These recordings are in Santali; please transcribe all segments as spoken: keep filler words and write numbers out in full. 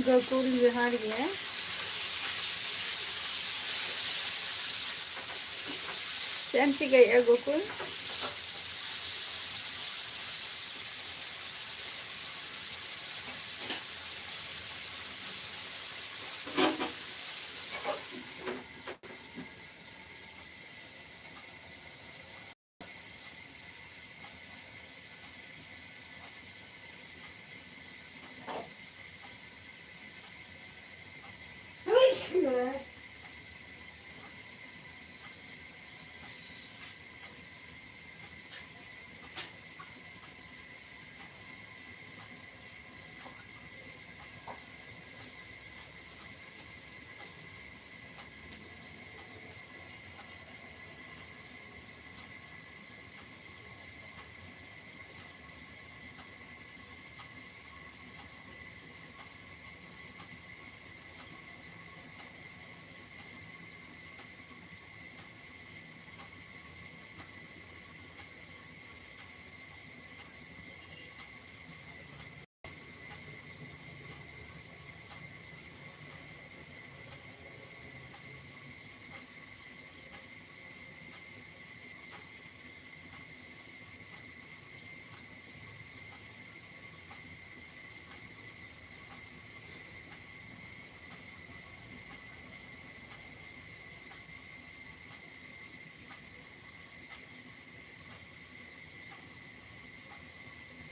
ᱜᱳᱠᱩᱞ, ᱡᱚᱦᱟᱨ ᱜᱮ᱾ ᱪᱮᱫ ᱮᱢ ᱪᱤᱠᱟᱹᱭᱮᱫᱼᱟ ᱜᱳᱠᱩᱞ?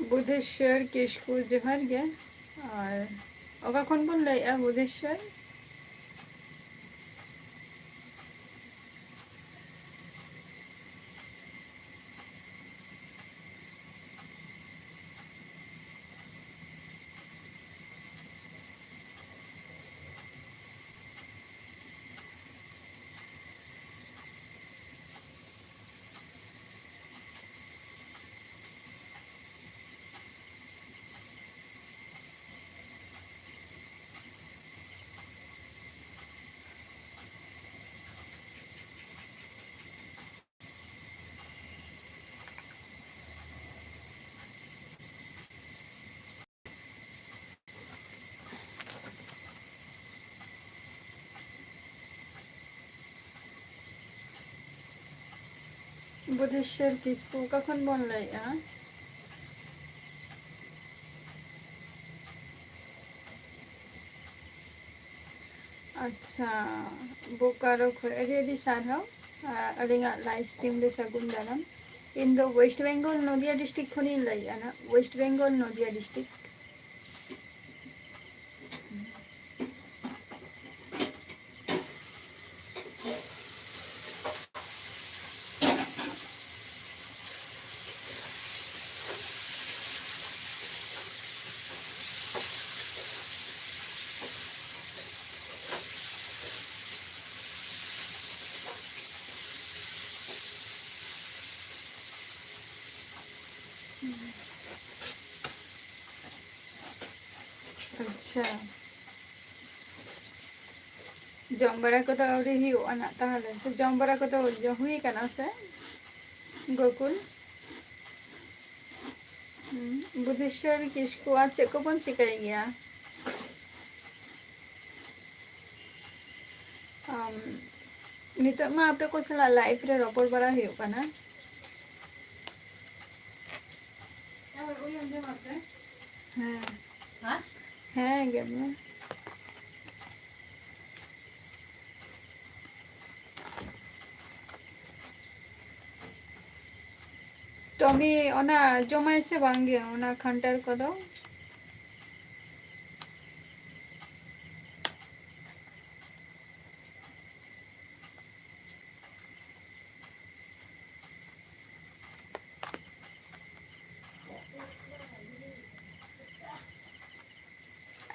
ᱵᱩᱫᱷᱮᱥᱣᱚᱨ ᱠᱤᱥᱠᱩ, ᱡᱚᱦᱟᱨ ᱜᱮ᱾ ᱟᱨ ᱚᱠᱟ ᱠᱷᱚᱱ ᱵᱚᱱ ᱞᱟᱹᱭᱮᱫᱼᱟ ᱵᱩᱫᱷᱮᱥᱣᱚᱨ? ᱵᱩᱫᱷᱮᱥᱣᱚᱨ ᱠᱤᱥᱠᱩ, ᱚᱠᱟ ᱠᱷᱚᱱ ᱵᱚᱱ ᱞᱟᱹᱭᱮᱜᱼᱟ? ᱟᱪᱪᱷᱟ, ᱵᱳᱠᱟᱨᱳ ᱠᱷᱚᱱ ᱟᱹᱰᱤ ᱟᱹᱰᱤ ᱥᱟᱨᱦᱟᱣ᱾ ᱟᱨ ᱟᱹᱞᱤᱧᱟᱜ live stream ᱨᱮ ᱥᱟᱹᱜᱩᱱ ᱫᱟᱨᱟᱢ᱾ ᱤᱧ ᱫᱚ West Bengal ᱱᱚᱫᱤᱭᱟ district ᱠᱷᱚᱱᱤᱧ ᱞᱟᱹᱭᱮᱜᱼᱟ ᱱᱟᱜ, West Bengal ᱱᱚᱫᱤᱭᱟ district᱾ ᱟᱪᱪᱷᱟ, ᱡᱚᱢ ᱵᱟᱲᱟ ᱠᱚᱫᱚ ᱟᱹᱣᱨᱤ ᱦᱩᱭᱩᱜᱼᱟ ᱱᱟᱜ ᱛᱟᱦᱚᱞᱮ? ᱥᱮ ᱡᱚᱢ ᱵᱟᱲᱟ ᱠᱚᱫᱚ ᱡᱚ-, ᱦᱩᱭ ᱟᱠᱟᱱᱟ ᱥᱮ? ᱜᱳᱠᱩᱞ? ᱦᱩᱸ, ᱵᱩᱫᱷᱮᱥᱣᱚᱨ ᱠᱤᱥᱠᱩ, ᱟᱨ ᱪᱮᱫ ᱠᱚᱵᱚᱱ ᱪᱤᱠᱟᱹᱭ ᱜᱮᱭᱟ? ᱟᱢ, ᱱᱤᱛᱚᱜ ᱢᱟ ᱟᱯᱮ ᱠᱚ ᱥᱟᱞᱟᱜ live ᱨᱮ ᱨᱚᱯᱚᱲ ᱵᱟᱲᱟ ᱦᱩᱭᱩᱜ ᱠᱟᱱᱟ᱾ ᱦᱮᱸ᱾ ᱦᱮᱸ, ᱜᱮᱫ ᱢᱮ᱾ ᱴᱚᱢᱤ ᱚᱱᱟ ᱡᱚᱢᱟᱭ ᱥᱮ ᱵᱟᱝ ᱜᱮ, ᱚᱱᱟ ᱠᱷᱟᱱᱴᱟᱲ ᱠᱚᱫᱚ?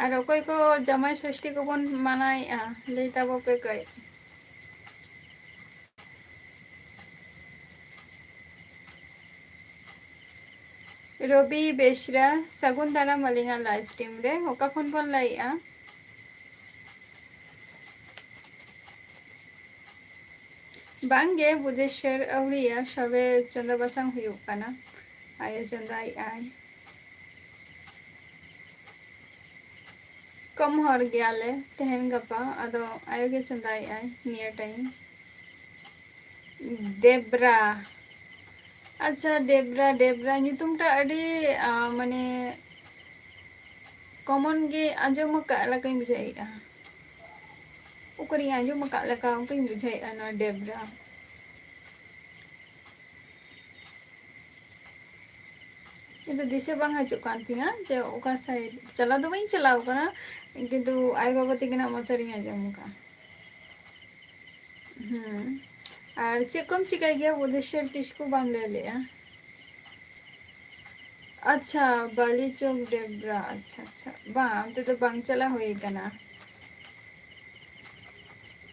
ᱟᱨ ᱚᱠᱚᱭ ᱠᱚ ᱡᱟᱢᱟᱭ ᱥᱚᱥᱴᱤ ᱠᱚᱵᱚᱱ ᱢᱟᱱᱟᱣᱮᱫᱼᱟ, ᱞᱟᱹᱭ ᱛᱟᱵᱚ ᱯᱮ ᱠᱟᱹᱡ᱾ ᱨᱚᱵᱤ ᱵᱮᱥᱨᱟ, ᱥᱟᱹᱜᱩᱱ ᱫᱟᱨᱟᱢ ᱟᱹᱞᱤᱧᱟᱜ live stream ᱨᱮ᱾ ᱚᱠᱟ ᱠᱷᱚᱱ ᱵᱚᱱ ᱞᱟᱹᱭᱮᱫᱼᱟ? ᱵᱟᱝᱜᱮ, ᱵᱩᱫᱷᱮᱥᱣᱚᱨ ᱟᱹᱣᱲᱤᱭᱟ, ᱥᱚᱵᱮ ᱪᱚᱸᱫᱟ ᱵᱟᱥᱟᱝ ᱦᱩᱭᱩᱜ ᱠᱟᱱᱟ, ᱟᱭᱳ ᱪᱚᱸᱫᱟᱭᱮᱫᱼᱟᱭ᱾ ᱠᱚᱢ ᱦᱚᱲ ᱜᱮᱭᱟᱞᱮ ᱛᱮᱦᱮᱧ ᱜᱟᱯᱟ, ᱟᱫᱚ ᱟᱭᱳ ᱜᱮ ᱪᱚᱸᱫᱟᱭᱮᱫᱼᱟᱭ ᱱᱤᱭᱟᱹ time᱾ ᱫᱮᱵᱽᱨᱟ, ᱟᱪᱪᱷᱟ, ᱰᱮᱵᱽᱨᱟ, ᱰᱮᱵᱽᱨᱟ ᱧᱩᱛᱩᱢᱴᱟᱜ ᱟᱹᱰᱤ, ᱟ, ᱢᱟᱱᱮ, common ᱜᱮ ᱟᱸᱡᱚᱢ ᱟᱠᱟᱫ ᱞᱮᱠᱟᱧ ᱵᱩᱡᱷᱟᱹᱣᱮᱫᱼᱟ᱾ ᱚᱠᱟᱨᱮᱧ ᱟᱸᱡᱚᱢ ᱟᱠᱟᱫ ᱞᱮᱠᱟ ᱚᱱᱠᱟᱧ ᱵᱩᱡᱷᱟᱹᱣᱮᱫᱼᱟ ᱱᱚᱣᱟ ᱰᱮᱵᱽᱨᱟ᱾ ᱠᱤᱱᱛᱩ ᱫᱤᱥᱟᱹ ᱵᱟᱝ ᱦᱤᱡᱩᱜ ᱠᱟᱱ ᱛᱤᱧᱟᱹ ᱡᱮ ᱚᱠᱟ side᱾ ᱪᱟᱞᱟᱣ ᱫᱚ ᱵᱟᱹᱧ ᱪᱟᱞᱟᱣ ᱟᱠᱟᱱᱟ, ᱠᱤᱱᱛᱩ ᱟᱭᱳ ᱵᱟᱵᱟ ᱛᱟᱹᱠᱤᱱᱟᱜ ᱢᱚᱪᱟ ᱨᱤᱧ ᱟᱸᱡᱚᱢ ᱟᱠᱟᱫᱼᱟ᱾ ᱦᱩᱸ᱾ ᱟᱨ ᱪᱮᱫ ᱠᱚᱢ ᱪᱤᱠᱟᱹᱭ ᱜᱮᱭᱟ ᱵᱩᱫᱷᱮᱥᱣᱚᱨ? ᱠᱤᱪᱷᱩ ᱵᱟᱢ ᱞᱟᱹᱭ ᱞᱮᱜᱼᱟ᱾ ᱟᱪᱪᱷᱟ, ᱵᱟᱞᱤᱪᱚᱠ ᱰᱮᱵᱽᱨᱟ᱾ ᱟᱪᱪᱷᱟ, ᱟᱪᱪᱷᱟ, ᱵᱟᱝ, ᱚᱱᱛᱮ ᱫᱚ ᱵᱟᱝ ᱪᱟᱞᱟᱣ ᱦᱩᱭ ᱟᱠᱟᱱᱟ᱾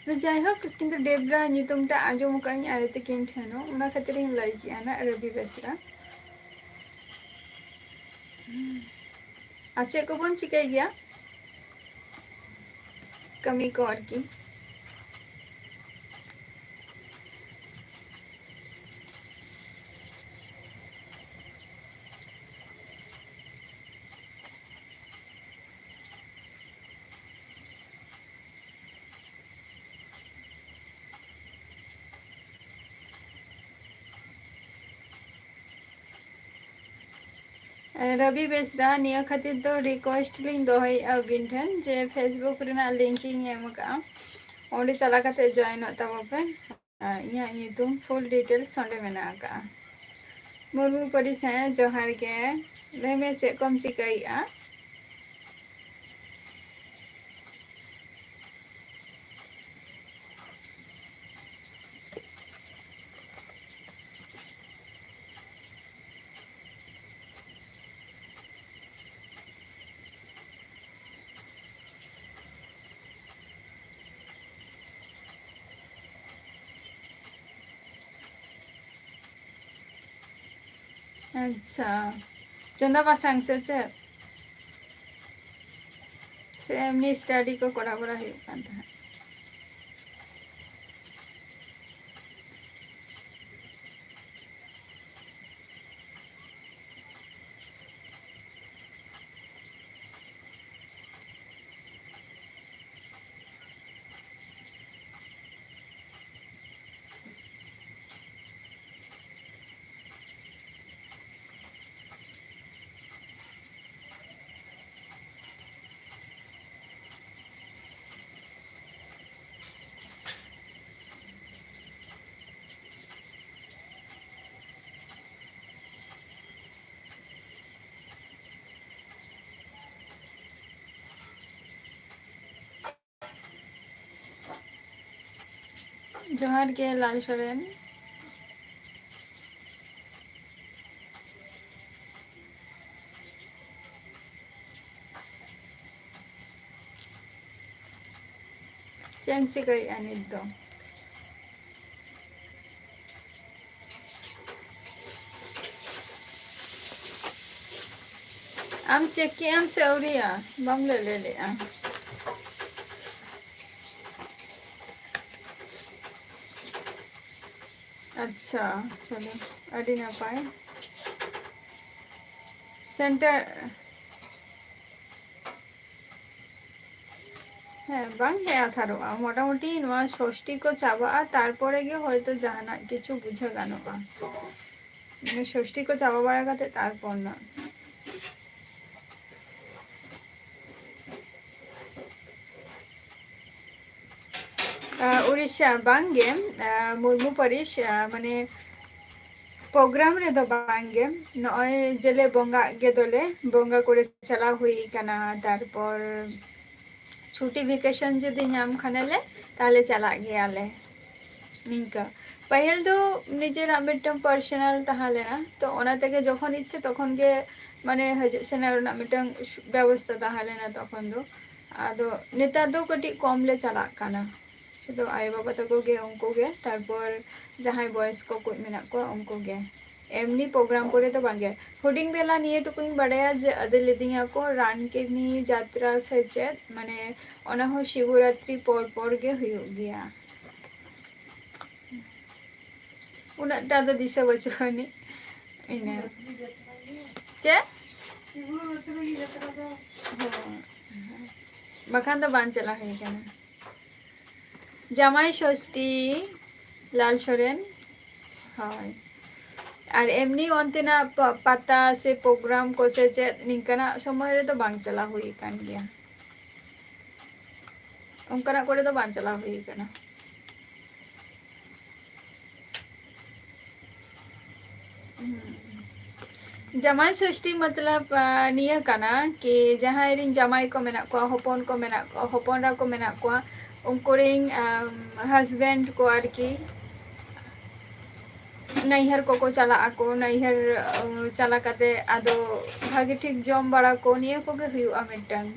ᱛᱚ ᱡᱟᱭᱦᱳᱠ, ᱠᱤᱱᱛᱩ ᱰᱮᱵᱽᱨᱟ ᱧᱩᱛᱩᱢ ᱴᱟᱜ ᱟᱸᱡᱚᱢ ᱟᱠᱟᱫ ᱟᱹᱧ ᱟᱭᱳ ᱛᱟᱹᱠᱤᱱ ᱴᱷᱮᱱ ᱦᱚᱸ, ᱚᱱᱟ ᱠᱷᱟᱹᱛᱤᱨ ᱤᱧ ᱞᱟᱹᱭ ᱠᱮᱜᱼᱟ ᱱᱟᱜ ᱨᱚᱵᱤ ᱵᱮᱥᱨᱟ᱾ ᱟᱨ ᱪᱮᱫ ᱠᱚᱵᱚᱱ ᱪᱤᱠᱟᱹᱭ ᱜᱮᱭᱟ? ᱠᱟᱹᱢᱤ ᱠᱚ ᱟᱨᱠᱤ᱾ ᱨᱚᱵᱤ ᱵᱮᱥᱨᱟ, ᱱᱤᱭᱟᱹ ᱠᱷᱟᱹᱛᱤᱨ ᱫᱚ request ᱞᱤᱧ ᱫᱚᱦᱚᱭᱮᱫᱼᱟ ᱟᱹᱵᱤᱱ ᱴᱷᱮᱱ ᱡᱮ Facebook ᱨᱮᱱᱟᱜ link ᱤᱧ ᱮᱢ ᱟᱠᱟᱫᱼᱟ, ᱚᱸᱰᱮ ᱪᱟᱞᱟᱣ ᱠᱟᱛᱮ join ᱚᱜ ᱛᱟᱵᱚ ᱯᱮ᱾ ᱟᱨ ᱤᱧᱟᱹᱜ ᱧᱩᱛᱩᱢ full details ᱚᱸᱰᱮ ᱢᱮᱱᱟᱜ ᱟᱠᱟᱫᱼᱟ᱾ ᱢᱩᱨᱢᱩ ᱯᱟᱹᱨᱤᱥ, ᱦᱮᱸ, ᱡᱚᱦᱟᱨ ᱜᱮ᱾ ᱞᱟᱹᱭ ᱢᱮ, ᱪᱮᱫ ᱠᱚᱢ ᱪᱤᱠᱟᱹᱭᱮᱫᱼᱟ? ᱟᱪᱪᱷᱟ, ᱪᱚᱸᱫᱟ ᱵᱟᱥᱟᱝ ᱥᱮ ᱪᱮᱫ? ᱥᱮ ᱮᱢᱱᱤ study ᱠᱚ ᱠᱚᱨᱟᱣ ᱵᱟᱲᱟ ᱦᱩᱭᱩᱜ ᱠᱟᱱ ᱛᱟᱦᱮᱸᱫ? ᱡᱚᱦᱟᱨ ᱜᱮ ᱞᱟᱞ ᱥᱚᱨᱮᱱ᱾ ᱪᱮᱫ ᱮᱢ ᱪᱤᱠᱟᱹᱭᱮᱫᱼᱟ ᱱᱤᱛ ᱫᱚ? ᱟᱢ ᱪᱮᱠ ᱠᱮᱜ ᱟᱢ ᱥᱮ ᱟᱹᱣᱨᱤᱭᱟ? ᱵᱟᱢ ᱞᱟᱹᱭ ᱞᱮᱫᱼᱟ᱾ ᱟᱪᱪᱷᱟ, ᱪᱚᱞᱚ, ᱟᱹᱰᱤ ᱱᱟᱯᱟᱭ᱾ ᱥᱮᱱᱴᱟᱨ, ᱦᱮᱸ, ᱵᱟᱝ ᱦᱮᱡ ᱦᱟᱛᱟᱨᱚᱜᱼᱟ᱾ ᱢᱚᱴᱟᱢᱩᱴᱤ ᱱᱚᱣᱟ ᱥᱚᱥᱴᱤ ᱠᱚ ᱪᱟᱵᱟᱜᱼᱟ, ᱛᱟᱨᱯᱚᱨᱮ ᱜᱮ ᱦᱚᱭᱛᱳ ᱡᱟᱦᱟᱱᱟᱜ ᱠᱤᱪᱷᱩ ᱵᱩᱡᱷᱟᱹᱣ ᱜᱟᱱᱚᱜᱼᱟ᱾ ᱢᱟᱱᱮ ᱥᱚᱥᱴᱤ ᱠᱚ ᱪᱟᱵᱟ ᱵᱟᱲᱟ ᱠᱟᱛᱮ ᱛᱟᱨᱯᱚᱨ ᱱᱟᱜ᱾ ᱟᱸ, ᱩᱲᱤᱥᱥᱟ ᱵᱟᱝ ᱜᱮ, ᱟᱸ, ᱢᱩᱨᱢᱩ ᱯᱟᱹᱨᱤᱥ, ᱟᱸ, ᱢᱟᱱᱮ ᱯᱨᱳᱜᱨᱟᱢ ᱨᱮᱫᱚ ᱵᱟᱝ ᱜᱮ᱾ ᱱᱚᱜᱼᱚᱭ ᱡᱮᱞᱮ ᱵᱚᱸᱜᱟᱜ ᱜᱮ ᱫᱚᱞᱮ, ᱵᱚᱸᱜᱟ ᱠᱚᱨᱮ ᱪᱟᱞᱟᱣ ᱦᱩᱭ ᱠᱟᱱᱟ, ᱛᱟᱨᱯᱚᱨ ᱪᱷᱩᱴᱤ ᱵᱷᱮᱠᱮᱥᱚᱱ ᱡᱩᱫᱤ ᱧᱟᱢ ᱠᱷᱟᱱᱮᱞᱮ, ᱛᱟᱦᱞᱮ ᱪᱟᱞᱟᱜ ᱜᱮᱭᱟᱞᱮ᱾ ᱱᱤᱝᱠᱟᱹ ᱯᱟᱹᱦᱤᱞ ᱫᱚ ᱱᱤᱡᱮᱨᱟᱜ ᱢᱤᱫᱴᱟᱝ ᱯᱟᱨᱥᱚᱱᱟᱞ ᱛᱟᱦᱮᱸ ᱞᱮᱱᱟ, ᱛᱚ ᱚᱱᱟ ᱛᱮᱜᱮ ᱡᱚᱠᱷᱚᱱ ᱤᱪᱪᱷᱟᱹ ᱛᱚᱠᱷᱚᱱ ᱜᱮ, ᱢᱟᱱᱮ, ᱦᱤᱡᱩᱜ ᱥᱮᱱᱚᱜ ᱨᱮᱱᱟᱜ ᱢᱤᱫᱴᱟᱝ ᱥᱩ-, ᱵᱮᱵᱚᱥᱛᱟ ᱛᱟᱦᱮᱸ ᱞᱮᱱᱟ ᱛᱚᱠᱷᱚᱱ ᱫᱚ᱾ ᱟᱫᱚ ᱱᱮᱛᱟᱨ ᱫᱚ ᱠᱟᱹᱴᱤᱡ ᱠᱚᱢ ᱞᱮ ᱪᱟᱞᱟᱜ ᱠᱟᱱᱟ᱾ ᱥᱩᱫᱷᱩ ᱟᱭᱳᱼᱵᱟᱵᱟ ᱛᱟᱠᱚ ᱜᱮ, ᱩᱱᱠᱩ ᱜᱮ, ᱛᱟᱨᱯᱚᱨ ᱡᱟᱦᱟᱸᱭ ᱵᱚᱭᱚᱥᱠᱚ ᱠᱚ ᱢᱮᱱᱟᱜ ᱠᱚᱣᱟ, ᱩᱱᱠᱩ ᱜᱮ᱾ ᱮᱢᱱᱤ ᱯᱨᱳᱜᱨᱟᱢ ᱠᱚᱨᱮ ᱫᱚ ᱵᱟᱝ ᱜᱮ᱾ ᱦᱩᱰᱤᱧ ᱵᱮᱞᱟ ᱱᱤᱭᱟᱹ ᱴᱩᱠᱩᱧ ᱵᱟᱲᱟᱭᱟ ᱡᱮ ᱟᱹᱫᱟᱹᱭ ᱞᱮᱫᱤᱧᱟ ᱠᱚ ᱨᱟᱱᱠᱤᱱᱤ ᱡᱟᱛᱨᱟ ᱥᱮ ᱪᱮᱫ, ᱢᱟᱱᱮ, ᱚᱱᱟ ᱦᱚᱸ ᱥᱤᱵᱚᱨᱟᱛᱨᱤ ᱯᱚᱨ ᱯᱚᱨ ᱜᱮ ᱦᱩᱭᱩᱜ ᱜᱮᱭᱟ᱾ ᱩᱱᱟᱹᱜ ᱴᱟ ᱫᱚ ᱫᱤᱥᱟᱹ ᱵᱟᱹᱪᱩᱜ ᱟᱹᱱᱤᱡ᱾ ᱤᱱᱟᱹ᱾ ᱪᱮᱫ? ᱦᱮᱸ᱾ ᱵᱟᱠᱷᱟᱱ ᱫᱚ ᱵᱟᱝ ᱪᱟᱞᱟᱣ ᱦᱩᱭ ᱠᱟᱱᱟ᱾ ᱡᱟᱢᱟᱭ ᱥᱚᱥᱴᱤ, ᱞᱟᱞ ᱥᱚᱨᱮᱱ᱾ ᱦᱳᱭ᱾ ᱟᱨ ᱮᱢᱱᱤ ᱚᱱᱛᱮᱱᱟᱜ ᱯᱟ-, ᱯᱟᱛᱟ ᱥᱮ ᱯᱨᱳᱜᱨᱟᱢ ᱠᱚ ᱥᱮ ᱪᱮᱫ ᱱᱤᱝᱠᱟᱱᱟᱜ ᱥᱚᱢᱚᱭ ᱨᱮᱫᱚ ᱵᱟᱝ ᱪᱟᱞᱟᱣ ᱦᱩᱭ ᱟᱠᱟᱱ ᱜᱮᱭᱟ᱾ ᱚᱱᱠᱟᱱᱟᱜ ᱠᱚᱨᱮ ᱫᱚ ᱵᱟᱝ ᱪᱟᱞᱟᱣ ᱦᱩᱭ ᱟᱠᱟᱱᱟ᱾ ᱦᱩᱸ᱾ ᱡᱟᱢᱟᱭ ᱥᱚᱥᱴᱤ ᱢᱚᱛᱞᱚᱵ, ᱟ, ᱱᱤᱭᱟᱹ ᱠᱟᱱᱟ ᱠᱤ ᱡᱟᱦᱟᱸᱭ ᱨᱮᱱ ᱡᱟᱢᱟᱭ ᱠᱚ ᱢᱮᱱᱟᱜ ᱠᱚᱣᱟ, ᱦᱚᱯᱚᱱ ᱠᱚ ᱢᱮᱱᱟᱜ ᱠᱚᱣᱟ, ᱦᱚᱯᱚᱱᱨᱟ ᱠᱚ ᱢᱮᱱᱟᱜ ᱠᱚᱣᱟ, ᱩᱱᱠᱩᱨᱤᱧ ᱦᱟᱥᱵᱮᱱᱰ ᱠᱚ ᱟᱨᱠᱤ ᱱᱟᱹᱭᱦᱟᱹᱨ ᱠᱚᱠᱚ ᱪᱟᱞᱟᱜ ᱟᱠᱚ᱾ ᱱᱟᱹᱭᱦᱟᱹᱨ ᱪᱟᱞᱟᱣ ᱠᱟᱛᱮ ᱟᱫᱚ ᱵᱷᱟᱜᱮ ᱴᱷᱤᱠ ᱡᱚᱢ ᱵᱟᱲᱟ ᱠᱚ, ᱱᱤᱭᱟᱹ ᱠᱚᱜᱮ ᱦᱩᱭᱩᱜᱼᱟ ᱢᱤᱫᱴᱟᱝ᱾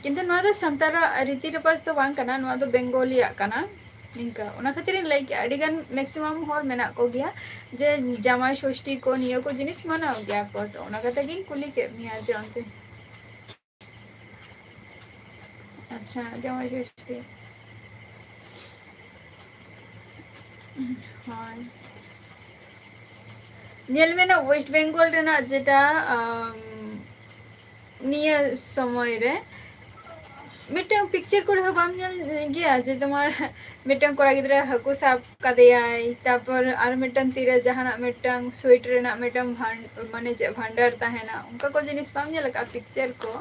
ᱠᱤᱱᱛᱩ ᱱᱚᱣᱟ ᱫᱚ ᱥᱟᱱᱛᱟᱲᱟᱜ ᱨᱤᱛᱤ ᱨᱮᱣᱟᱡᱽ ᱫᱚ ᱵᱟᱝ ᱠᱟᱱᱟ, ᱱᱚᱣᱟ ᱫᱚ ᱵᱮᱝᱜᱚᱞᱤᱭᱟᱜ ᱠᱟᱱᱟ᱾ ᱱᱤᱝᱠᱟᱹ, ᱚᱱᱟ ᱠᱷᱟᱹᱛᱤᱨᱤᱧ ᱞᱟᱹᱭ ᱠᱮᱜᱼᱟ, ᱟᱹᱰᱤ ᱜᱟᱱ ᱢᱮᱠᱥᱤᱢᱟᱢ ᱦᱚᱲ ᱢᱮᱱᱟᱜ ᱠᱚᱜᱮᱭᱟ ᱡᱮ ᱡᱟᱢᱟᱭ ᱥᱚᱥᱴᱤ ᱠᱚ, ᱱᱤᱭᱟᱹ ᱠᱚ ᱡᱤᱱᱤᱥ ᱢᱟᱱᱟᱣ ᱜᱮᱭᱟ ᱠᱚ᱾ ᱛᱚ ᱚᱱᱟ ᱠᱟᱛᱷᱟ ᱜᱤᱧ ᱠᱩᱞᱤ ᱠᱮᱫ ᱢᱮᱭᱟ ᱡᱮ ᱚᱱᱛᱮ᱾ ᱟᱪᱪᱷᱟ, ᱡᱟᱢᱟᱭ ᱥᱚᱥᱴᱤ᱾ ᱦᱳᱭ, ᱧᱮᱞ ᱢᱮ ᱱᱟ, ᱳᱭᱮᱥᱴ ᱵᱮᱝᱜᱚᱞ ᱨᱮᱱᱟᱜ ᱡᱮᱴᱟ ᱱᱤᱭᱟᱹ ᱥᱚᱢᱚᱭ ᱨᱮ ᱢᱤᱫᱴᱟᱝ ᱯᱤᱠᱪᱟᱨ ᱠᱚᱨᱮ ᱦᱚᱸ ᱵᱟᱢ ᱧᱮᱞ ᱜᱮᱭᱟ ᱡᱮ ᱛᱳᱢᱟᱨ ᱢᱤᱫᱴᱟᱝ ᱠᱚᱲᱟ ᱜᱤᱫᱽᱨᱟᱹ ᱦᱟᱹᱠᱩ ᱥᱟᱵ ᱠᱟᱫᱮᱭᱟᱭ, ᱛᱟᱨᱯᱚᱨ ᱟᱨ ᱢᱤᱫᱴᱟᱝ ᱛᱤᱨᱮ ᱡᱟᱦᱟᱱᱟᱜ ᱢᱤᱫᱴᱟᱝ ᱥᱩᱭᱤᱴ ᱨᱮᱱᱟᱜ ᱢᱤᱫᱴᱟᱝ ᱵᱷᱟᱱ-, ᱢᱟᱱᱮ ᱪᱮᱫ ᱵᱷᱟᱱᱰᱟᱨ ᱛᱟᱦᱮᱱᱟ, ᱚᱱᱠᱟ ᱠᱚ ᱡᱤᱱᱤᱥ ᱵᱟᱢ ᱧᱮᱞ ᱟᱠᱟᱫᱼᱟ ᱯᱤᱠᱪᱟᱨ ᱠᱚ?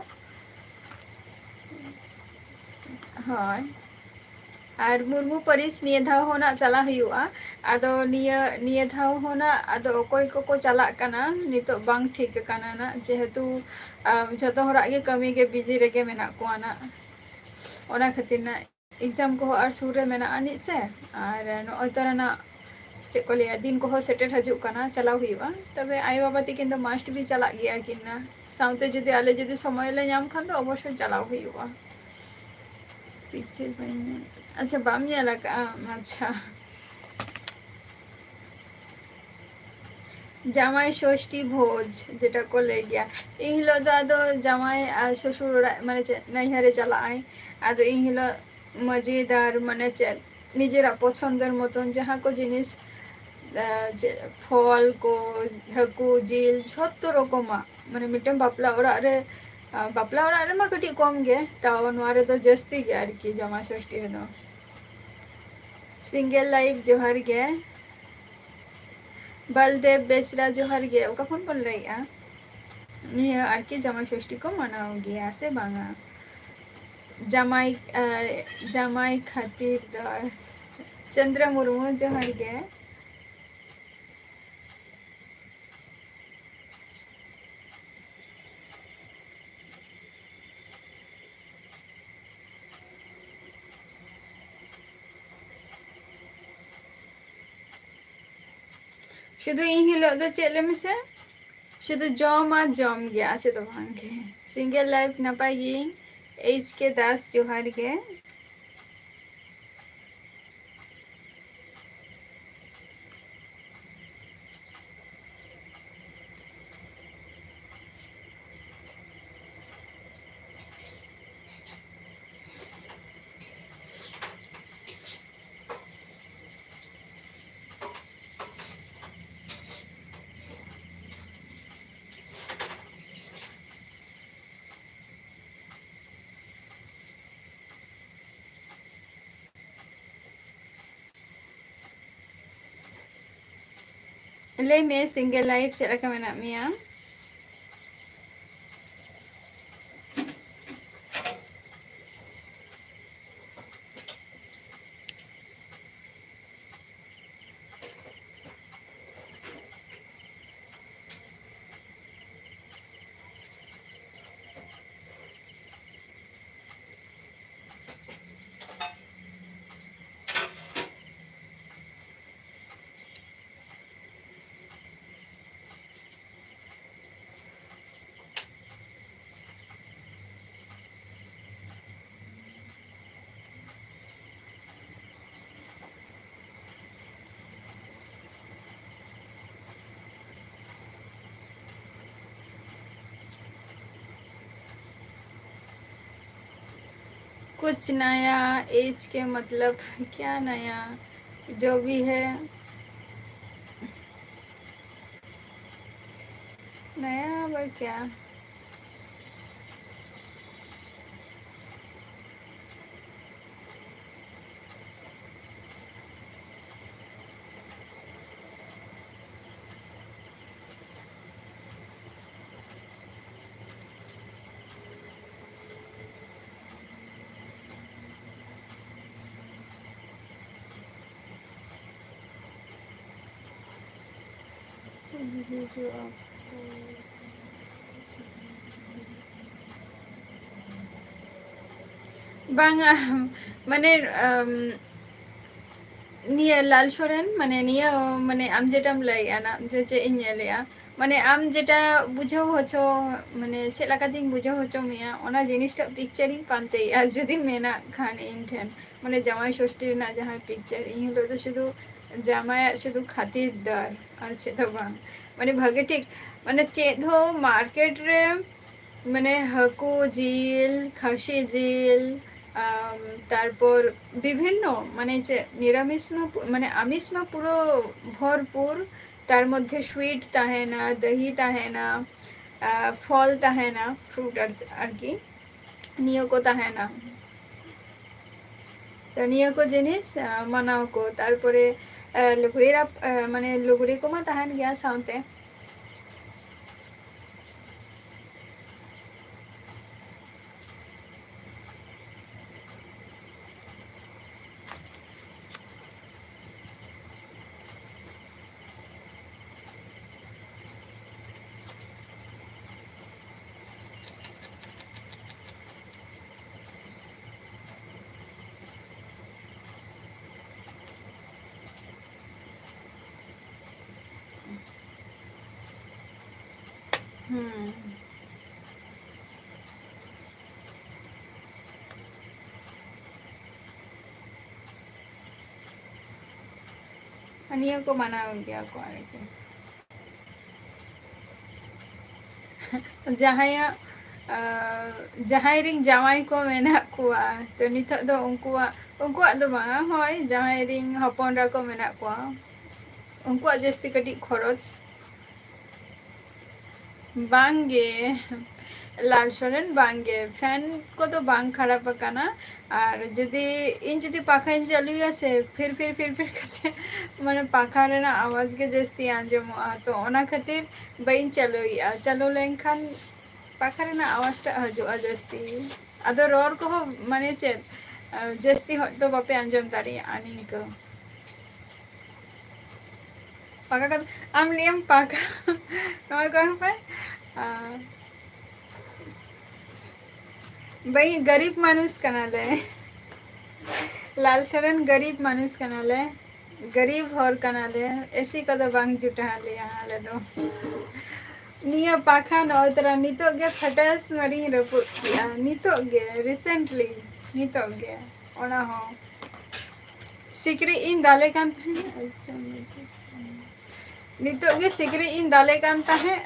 ᱦᱳᱭ, ᱟᱨ ᱢᱩᱨᱢᱩ ᱯᱟᱹᱨᱤᱥ ᱱᱤᱭᱟᱹ ᱫᱷᱟᱣ ᱦᱚᱸ ᱱᱟᱜ ᱪᱟᱞᱟᱜ ᱦᱩᱭᱩᱜᱼᱟ᱾ ᱟᱫᱚ ᱱᱤᱭᱟᱹ, ᱱᱤᱭᱟᱹ ᱫᱷᱟᱣ ᱦᱚᱸ ᱱᱟᱜ ᱟᱫᱚ ᱚᱠᱚᱭ ᱠᱚᱠᱚ ᱪᱟᱞᱟᱜ ᱠᱟᱱᱟ ᱱᱤᱛᱚᱜ ᱵᱟᱝ ᱴᱷᱤᱠ ᱟᱠᱟᱱᱟ ᱱᱟᱜ, ᱡᱮᱦᱮᱛᱩ ᱡᱷᱚᱛᱚ ᱦᱚᱲᱟᱜ ᱜᱮ ᱠᱟᱹᱢᱤ ᱜᱮ ᱵᱤᱡᱤ ᱨᱮᱜᱮ ᱢᱮᱱᱟᱜ ᱠᱚᱣᱟ ᱱᱟᱜ᱾ ᱚᱱᱟ ᱠᱷᱟᱹᱛᱤᱨ ᱱᱟᱜ ᱮᱠᱡᱟᱢ ᱠᱚᱦᱚᱸ ᱟᱨ ᱥᱩᱨ ᱨᱮ ᱢᱮᱱᱟᱜ ᱟᱹᱱᱤᱡ ᱥᱮ, ᱟᱨ ᱱᱚᱜᱼᱚᱭ ᱛᱚᱨᱟ ᱱᱟᱜ ᱪᱮᱫ ᱠᱚ ᱞᱟᱹᱭᱟ, ᱫᱤᱱ ᱠᱚᱦᱚᱸ ᱥᱮᱴᱮᱨ ᱦᱤᱡᱩᱜ ᱠᱟᱱᱟ, ᱪᱟᱞᱟᱣ ᱦᱩᱭᱩᱜᱼᱟ᱾ ᱛᱚᱵᱮ ᱟᱭᱳ ᱵᱟᱵᱟ ᱛᱟᱹᱠᱤᱱ ᱫᱚ must be ᱪᱟᱞᱟᱜ ᱜᱮᱭᱟ ᱠᱤᱱ ᱱᱟ᱾ ᱥᱟᱶᱛᱮ ᱡᱩᱫᱤ ᱟᱞᱮ ᱡᱩᱫᱤ ᱥᱚᱢᱚᱭ ᱞᱮ ᱧᱟᱢ ᱠᱷᱟᱱ ᱫᱚ ᱚᱵᱚᱥᱥᱳᱭ ᱪᱟᱞᱟᱣ ᱦᱩᱭᱩᱜᱼᱟ᱾ ᱯᱤᱠᱪᱟᱨ ᱵᱟᱹᱧ ᱧᱮᱞ, ᱟᱪᱪᱷᱟ, ᱵᱟᱢ ᱧᱮᱞ ᱟᱠᱟᱫᱼᱟ? ᱟᱪᱪᱷᱟ᱾ ᱡᱟᱢᱟᱭ ᱥᱚᱥᱴᱤ ᱵᱷᱳᱡᱽ ᱡᱮᱴᱟ ᱠᱚ ᱞᱟᱹᱭ ᱜᱮᱭᱟ, ᱤᱱ ᱦᱤᱞᱳᱜ ᱫᱚ ᱟᱫᱚ ᱡᱟᱢᱟᱭ ᱟᱨ ᱥᱚᱥᱩᱨ ᱚᱲᱟᱜ, ᱢᱟᱱᱮ ᱪᱮᱫ, ᱱᱟᱹᱭᱦᱟᱹᱨᱮ ᱪᱟᱞᱟᱜ ᱟᱭ᱾ ᱟᱫᱚ ᱤᱱ ᱦᱤᱞᱳᱜ ᱢᱟᱹᱡᱤᱫᱟᱨ, ᱢᱟᱱᱮ ᱪᱮᱫ, ᱱᱤᱡᱮᱨᱟᱜ ᱯᱚᱪᱷᱚᱱᱫᱚᱨ ᱢᱚᱛᱚᱱ ᱡᱟᱦᱟᱸ ᱠᱚ ᱡᱤᱱᱤᱥ, ᱟᱨ ᱪᱮᱫ, ᱯᱷᱚᱞ ᱠᱚ, ᱦᱟᱹᱠᱩ, ᱡᱤᱞ, ᱡᱷᱚᱛᱚ ᱨᱚᱠᱚᱢᱟᱜ, ᱢᱟᱱᱮ ᱢᱤᱫᱴᱮᱱ ᱵᱟᱯᱞᱟ ᱚᱲᱟᱜ ᱨᱮ, ᱟᱨ ᱵᱟᱯᱞᱟ ᱚᱲᱟᱜ ᱨᱮᱢᱟ ᱠᱟᱹᱴᱤᱡ ᱠᱚᱢ ᱜᱮ, ᱛᱟᱣ ᱱᱚᱣᱟ ᱨᱮᱫᱚ ᱡᱟᱹᱥᱛᱤ ᱜᱮ ᱟᱨᱠᱤ ᱡᱟᱢᱟᱭ ᱥᱚᱥᱴᱤ ᱨᱮᱫᱚ᱾ ᱥᱤᱝᱜᱮᱞ ᱞᱟᱭᱤᱯᱷ ᱡᱚᱦᱟᱨ ᱜᱮ᱾ ᱵᱟᱞᱫᱮᱵ ᱵᱮᱥᱨᱟ ᱡᱚᱦᱟᱨ ᱜᱮ᱾ ᱚᱠᱟ ᱠᱷᱚᱱ ᱵᱚᱱ ᱞᱟᱹᱭᱮᱜᱼᱟ? ᱱᱤᱭᱟᱹ ᱟᱨᱠᱤ ᱡᱟᱢᱟᱭ ᱥᱚᱥᱴᱤ ᱠᱚ ᱢᱟᱱᱟᱣ ᱜᱮᱭᱟ ᱥᱮ ᱵᱟᱝᱟ? ᱡᱟᱢᱟᱭ, ᱟᱨ ᱡᱟᱢᱟᱭ ᱠᱷᱟᱹᱛᱤᱨ ᱫᱚ ᱪᱚᱱᱫᱨᱟ ᱢᱩᱨᱢᱩ ᱡᱚᱦᱟᱨ ᱜᱮ᱾ ᱥᱩᱫᱷᱩ ᱤᱧ ᱦᱤᱞᱳᱜ ᱫᱚ ᱪᱮᱫ ᱞᱟᱹᱭ ᱢᱮᱥᱮ, ᱥᱩᱫᱷᱩ ᱡᱚᱢ ᱟᱨ ᱡᱚᱢ ᱜᱮ, ᱟᱨ ᱪᱮᱫ ᱦᱚᱸ ᱵᱟᱝ ᱜᱮ᱾ Single life ᱱᱟᱯᱟᱭ ᱜᱤᱭᱟᱹᱧ᱾ H K Das ᱡᱚᱦᱟᱨ ᱜᱮ᱾ ᱞᱟᱹᱭ ᱢᱮ, single life ᱪᱮᱫ ᱞᱮᱠᱟ ᱢᱮᱱᱟᱜ ᱢᱮᱭᱟ? कुछ नया, एज के मतलब क्या नया, जो भी है। नया और क्या? ᱵᱟᱝᱟ, ᱢᱟᱱᱮ, ᱟᱢ, ᱱᱤᱭᱟᱹ ᱞᱟᱞ ᱥᱚᱨᱮᱱ, ᱢᱟᱱᱮ ᱱᱤᱭᱟᱹ, ᱢᱟᱱᱮ ᱟᱢ ᱡᱮᱴᱟᱢ ᱞᱟᱹᱭᱮᱜᱼᱟ ᱱᱟ, ᱡᱮ ᱪᱮᱫ ᱤᱧ ᱧᱮᱞᱮᱜᱼᱟ, ᱢᱟᱱᱮ ᱟᱢ ᱡᱮᱴᱟ ᱵᱩᱡᱷᱟᱹᱣ ᱦᱚᱪᱚ, ᱢᱟᱱᱮ ᱪᱮᱫ ᱞᱮᱠᱟᱛᱤᱧ ᱵᱩᱡᱷᱟᱹᱣ ᱦᱚᱪᱚ ᱢᱮᱭᱟ, ᱚᱱᱟ ᱡᱤᱱᱤᱥᱴᱟᱜ picture ᱤᱧ ᱯᱟᱱᱛᱮᱭᱮᱜᱼᱟ, ᱡᱩᱫᱤ ᱢᱮᱱᱟᱜ ᱠᱷᱟᱱ ᱤᱧ ᱴᱷᱮᱱ, ᱢᱟᱱᱮ ᱡᱟᱶᱟᱭ ᱥᱚᱥᱴᱤ ᱨᱮᱱᱟᱜ ᱡᱟᱦᱟᱸ picture, ᱤᱧ ᱦᱤᱞᱳᱜ ᱫᱚ ᱥᱩᱫᱷᱩ ᱡᱟᱢᱟᱭᱟᱜ ᱥᱩᱫᱷᱩ ᱠᱷᱟᱹᱛᱤᱨ ᱫᱟᱨ, ᱟᱨ ᱪᱮᱫ ᱦᱚᱸ ᱵᱟᱝ, ᱢᱟᱱᱮ ᱵᱷᱟᱜᱮ ᱴᱷᱤᱠ, ᱢᱟᱱᱮ ᱪᱮᱫ ᱦᱚᱸ market ᱨᱮ ᱢᱟᱱᱮ ᱦᱟᱹᱠᱩ ᱡᱤᱞ, ᱠᱷᱟᱹᱥᱤ ᱡᱤᱞ, ᱟᱢ, ᱛᱟᱨᱯᱚᱨ ᱵᱤᱵᱷᱤᱱᱱᱚ, ᱢᱟᱱᱮ ᱪᱮᱫ, ᱱᱤᱨᱟᱢᱤᱥ ᱢᱟ ᱯᱩ-, ᱢᱟᱱᱮ ᱟᱢᱤᱥ ᱢᱟ ᱯᱩᱨᱟᱹ ᱵᱷᱚᱨᱯᱩᱨ, ᱛᱟᱨ ᱢᱚᱫᱽᱫᱷᱮ sweet ᱛᱟᱦᱮᱱᱟ, ᱫᱟᱹᱦᱤ ᱛᱟᱦᱮᱱᱟ, ᱟ, ᱯᱷᱚᱞ ᱛᱟᱦᱮᱱᱟ, fruit ᱟᱨ-, ᱟᱨᱠᱤ, ᱱᱤᱭᱟᱹ ᱠᱚ ᱛᱟᱦᱮᱱᱟ᱾ ᱛᱚ ᱱᱤᱭᱟᱹ ᱠᱚ ᱡᱤᱱᱤᱥ, ᱟ, ᱢᱟᱱᱟᱣ ᱠᱚ, ᱛᱟᱨᱯᱚᱨᱮ, ᱟ, ᱞᱩᱜᱽᱲᱤ ᱨᱟᱯ-, ᱟ, ᱢᱟᱱᱮ ᱞᱩᱜᱽᱲᱤ ᱠᱚᱢᱟ ᱛᱟᱦᱮᱱ ᱜᱮᱭᱟ ᱥᱟᱶᱛᱮ᱾ ᱦᱩᱸ᱾ ᱱᱤᱭᱟᱹ ᱠᱚ ᱢᱟᱱᱟᱣ ᱜᱮᱭᱟ ᱠᱚ ᱟᱨᱠᱤ᱾ ᱡᱟᱦᱟᱸᱭᱟᱜ, ᱟᱸ, ᱡᱟᱦᱟᱸᱭ ᱨᱮᱱ ᱡᱟᱶᱟᱭ ᱠᱚ ᱢᱮᱱᱟᱜ ᱠᱚᱣᱟ, ᱛᱚ ᱱᱤᱛᱚᱜ ᱫᱚ ᱩᱱᱠᱩᱣᱟᱜ, ᱩᱱᱠᱩᱣᱟᱜ ᱫᱚ ᱵᱟᱝᱟ, ᱦᱳᱭ, ᱡᱟᱦᱟᱸᱭ ᱨᱮᱱ ᱦᱚᱯᱚᱱ ᱮᱨᱟ ᱠᱚ ᱢᱮᱱᱟᱜ ᱠᱚᱣᱟ, ᱩᱱᱠᱩᱣᱟᱜ ᱡᱟᱹᱥᱛᱤ ᱠᱟᱹᱴᱤᱡ ᱠᱷᱚᱨᱚᱪ᱾ ᱵᱟᱝᱜᱮ, ᱞᱟᱞ ᱥᱚᱨᱮᱱ, ᱵᱟᱝᱜᱮ, fan ᱠᱚᱫᱚ ᱵᱟᱝ ᱠᱷᱟᱨᱟᱯ ᱟᱠᱟᱱᱟ᱾ ᱟᱨ ᱡᱩᱫᱤ ᱤᱧ ᱡᱩᱫᱤ ᱯᱟᱠᱷᱟᱧ ᱪᱟᱹᱞᱩᱭᱟ ᱥᱮ, ᱯᱷᱤᱨ ᱯᱷᱤᱨ ᱯᱷᱤᱨ ᱯᱷᱤᱨ ᱠᱟᱛᱮ, ᱢᱟᱱᱮ ᱯᱟᱠᱷᱟ ᱨᱮᱱᱟᱜ ᱟᱣᱟᱡᱽ ᱜᱮ ᱡᱟᱹᱥᱛᱤ ᱟᱸᱡᱚᱢᱚᱜᱼᱟ, ᱛᱚ ᱚᱱᱟ ᱠᱷᱟᱹᱛᱤᱨ ᱵᱟᱹᱧ ᱪᱟᱹᱞᱩᱭᱮᱫᱼᱟ᱾ ᱪᱟᱹᱞᱩ ᱞᱮᱱᱠᱷᱟᱱ ᱯᱟᱠᱷᱟ ᱨᱮᱱᱟᱜ ᱟᱣᱟᱡᱽ ᱴᱟᱜ ᱦᱤᱡᱩᱜᱼᱟ ᱡᱟᱹᱥᱛᱤ᱾ ᱟᱫᱚ ᱨᱚᱲ ᱠᱚᱦᱚᱸ ᱢᱟᱱᱮ ᱪᱮᱫ, ᱡᱟᱹᱥᱛᱤ ᱦᱚᱭ ᱛᱚ ᱵᱟᱯᱮ ᱟᱸᱡᱚᱢ ᱫᱟᱲᱮᱭᱟᱜᱼᱟ ᱱᱤᱝᱠᱟᱹ᱾ ᱯᱟᱠᱟ ᱠᱟᱛᱷᱟ, ᱟᱢ ᱞᱟᱹᱭᱟᱢ ᱯᱟᱠᱟ᱾ ᱱᱚᱣᱟ ᱠᱚ ᱟᱢ ᱯᱮ, ᱟᱨ ᱵᱷᱟᱹᱭ, ᱜᱟᱨᱤᱵ ᱢᱟᱱᱩᱥ ᱠᱟᱱᱟᱞᱮ᱾ ᱞᱟᱞ ᱥᱚᱨᱮᱱ, ᱜᱟᱨᱤᱵ ᱢᱟᱱᱩᱥ ᱠᱟᱱᱟᱞᱮ᱾ ᱜᱟᱨᱤᱵ ᱦᱚᱲ ᱠᱟᱱᱟᱞᱮ, ᱮᱥᱤ ᱠᱚᱫᱚ ᱵᱟᱝ ᱡᱩᱴᱟᱹ ᱟᱞᱮᱭᱟ ᱟᱞᱮ ᱫᱚ᱾ ᱱᱤᱭᱟᱹ ᱯᱟᱠᱷᱟ ᱱᱚᱜᱼᱚᱭ ᱛᱚᱨᱟ ᱱᱤᱛᱚᱜ ᱜᱮ ᱯᱷᱟᱴᱟᱥ ᱢᱟᱨᱤᱧ ᱨᱟᱹᱯᱩᱫ ᱠᱮᱜᱼᱟ, ᱱᱤᱛᱚᱜ ᱜᱮ, recently, ᱱᱤᱛᱚᱜ ᱜᱮ᱾ ᱚᱱᱟ ᱦᱚᱸ ᱥᱤᱠᱲᱤᱡ ᱤᱧ ᱫᱟᱞᱮ ᱠᱟᱱ ᱛᱟᱦᱮᱸᱫ᱾ ᱟᱪᱪᱷᱟ, ᱱᱤᱛᱚᱜ ᱜᱮ ᱥᱤᱠᱲᱤᱡ ᱤᱧ ᱫᱟᱞᱮ ᱠᱟᱱ ᱛᱟᱦᱮᱸᱫ,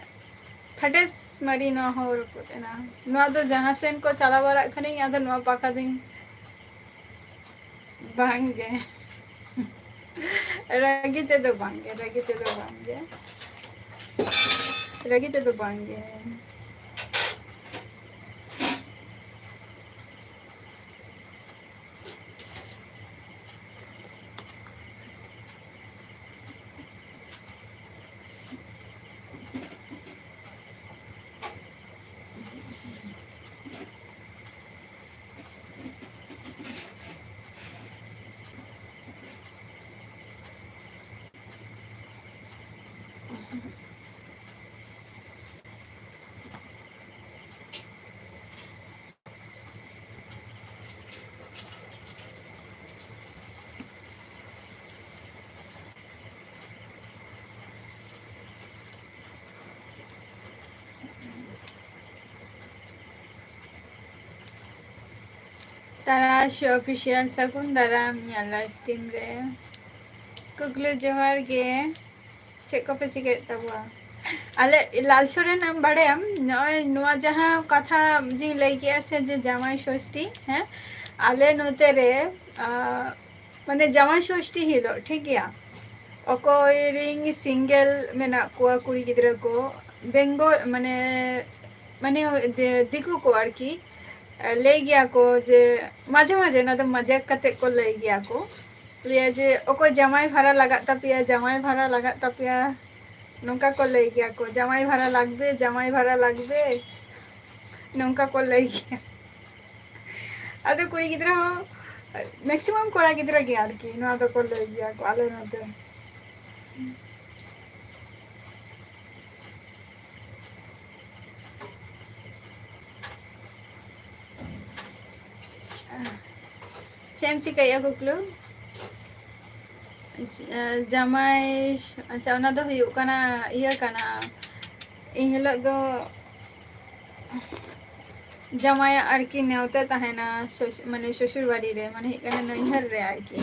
ᱯᱷᱟᱴᱟᱥ ᱢᱟᱨᱤ ᱱᱚᱣᱟ ᱦᱚᱸ ᱨᱟᱹᱯᱩᱫ ᱮᱱᱟ᱾ ᱱᱚᱣᱟ ᱫᱚ ᱡᱟᱦᱟᱸ ᱥᱮᱱ ᱠᱚ ᱪᱟᱞᱟᱣ ᱵᱟᱲᱟᱜ ᱠᱷᱟᱱᱤᱧ, ᱟᱫᱚ ᱱᱚᱣᱟ ᱯᱟᱠᱷᱟ ᱫᱚᱧ ᱵᱟᱝ ᱜᱮ᱾ ᱨᱟᱹᱜᱤ ᱛᱮᱫᱚ ᱵᱟᱝ ᱜᱮ, ᱨᱟᱹᱜᱤ ᱛᱮᱫᱚ ᱵᱟᱝ ᱜᱮ, ᱨᱟᱹᱜᱤ ᱛᱮᱫᱚ ᱵᱟᱝ ᱜᱮ᱾ ᱛᱟᱨᱟᱥ ᱚᱯᱷᱤᱥᱤᱭᱟᱞ, ᱥᱟᱹᱜᱩᱱ ᱫᱟᱨᱟᱢ ᱤᱧᱟᱹᱜ live stream ᱨᱮ᱾ ᱠᱩᱠᱞᱩ, ᱡᱚᱦᱟᱨ ᱜᱮ᱾ ᱪᱮᱫ ᱠᱚᱯᱮ ᱪᱤᱠᱟᱹᱭᱮᱫ ᱛᱟᱵᱚᱣᱟ? ᱟᱞᱮ ᱞᱟᱞ ᱥᱚᱨᱮᱱ, ᱟᱢ ᱵᱟᱲᱟᱭᱟᱢ, ᱱᱚᱜᱼᱚᱭ ᱱᱚᱣᱟ ᱡᱟᱦᱟᱸ ᱠᱟᱛᱷᱟ ᱡᱤᱧ ᱞᱟᱹᱭ ᱠᱮᱜᱼᱟ ᱥᱮ, ᱡᱮ ᱡᱟᱶᱟᱭ ᱥᱚᱥᱴᱤ, ᱦᱮᱸ, ᱟᱞᱮ ᱱᱚᱛᱮ ᱨᱮ, ᱟ, ᱢᱟᱱᱮ ᱡᱟᱶᱟᱭ ᱥᱚᱥᱴᱤ ᱦᱤᱞᱳᱜ, ᱴᱷᱤᱠ ᱜᱮᱭᱟ, ᱚᱠᱚᱭ ᱨᱤᱱ single ᱢᱮᱱᱟᱜ ᱠᱚᱣᱟ ᱠᱩᱲᱤ ᱜᱤᱫᱽᱨᱟᱹ ᱠᱚ, ᱵᱮᱝᱜᱚᱞ, ᱢᱟᱱᱮ, ᱢᱟᱱᱮ ᱫᱤ-, ᱫᱤᱠᱩ ᱠᱚ ᱟᱨᱠᱤ, ᱞᱟᱹᱭ ᱜᱮᱭᱟ ᱠᱚ ᱡᱮ, ᱢᱟᱡᱷᱮ ᱢᱟᱡᱷᱮ, ᱚᱱᱟ ᱫᱚ ᱢᱟᱡᱟᱠ ᱠᱟᱛᱮ ᱠᱚ ᱞᱟᱹᱭ ᱜᱮᱭᱟ ᱠᱚ, ᱞᱟᱹᱭᱟ ᱡᱮ, "ᱚᱠᱚᱭ ᱡᱟᱶᱟᱭ ᱵᱷᱟᱲᱟ ᱞᱟᱜᱟᱜ ᱛᱟᱯᱮᱭᱟ, ᱡᱟᱶᱟᱭ ᱵᱷᱟᱲᱟ ᱞᱟᱜᱟᱜ ᱛᱟᱯᱮᱭᱟ", ᱱᱚᱝᱠᱟ ᱠᱚ ᱞᱟᱹᱭ ᱜᱮᱭᱟ ᱠᱚ, "ᱡᱟᱶᱟᱭ ᱵᱷᱟᱲᱟ ᱞᱟᱜᱽᱵᱮ, ᱡᱟᱶᱟᱭ ᱵᱷᱟᱲᱟ ᱞᱟᱜᱽᱵᱮ", ᱱᱚᱝᱠᱟ ᱠᱚ ᱞᱟᱹᱭ ᱜᱮᱭᱟ᱾ ᱟᱫᱚ ᱠᱩᱲᱤ ᱜᱤᱫᱽᱨᱟᱹ ᱦᱚᱸ, maximum ᱠᱚᱲᱟ ᱜᱤᱫᱽᱨᱟᱹ ᱜᱮ ᱟᱨᱠᱤ ᱱᱚᱣᱟ ᱫᱚᱠᱚ ᱞᱟᱹᱭ ᱜᱮᱭᱟ ᱠᱚ ᱟᱞᱮ ᱱᱚᱛᱮ᱾ ᱪᱮᱫ ᱮᱢ ᱪᱤᱠᱟᱹᱭᱮᱫᱼᱟ ᱠᱩᱠᱞᱩ? ᱮ, ᱡᱟᱢᱟᱭ, ᱟᱪᱪᱷᱟ, ᱚᱱᱟ ᱫᱚ ᱦᱩᱭᱩᱜ ᱠᱟᱱᱟ, ᱤᱭᱟᱹ ᱠᱟᱱᱟ, ᱮᱱ ᱦᱤᱞᱳᱜ ᱫᱚ ᱡᱟᱢᱟᱭᱟᱜ ᱟᱨᱠᱤ ᱱᱮᱣᱛᱟ ᱛᱟᱦᱮᱱᱟ, ᱥᱚᱥ-, ᱢᱟᱱᱮ ᱥᱚᱥᱩᱨ ᱵᱟᱲᱤ ᱨᱮ, ᱢᱟᱱᱮ ᱦᱩᱭᱩᱜ ᱠᱟᱱᱟ ᱱᱟᱹᱭᱦᱟᱹᱨ ᱨᱮ ᱟᱨᱠᱤ᱾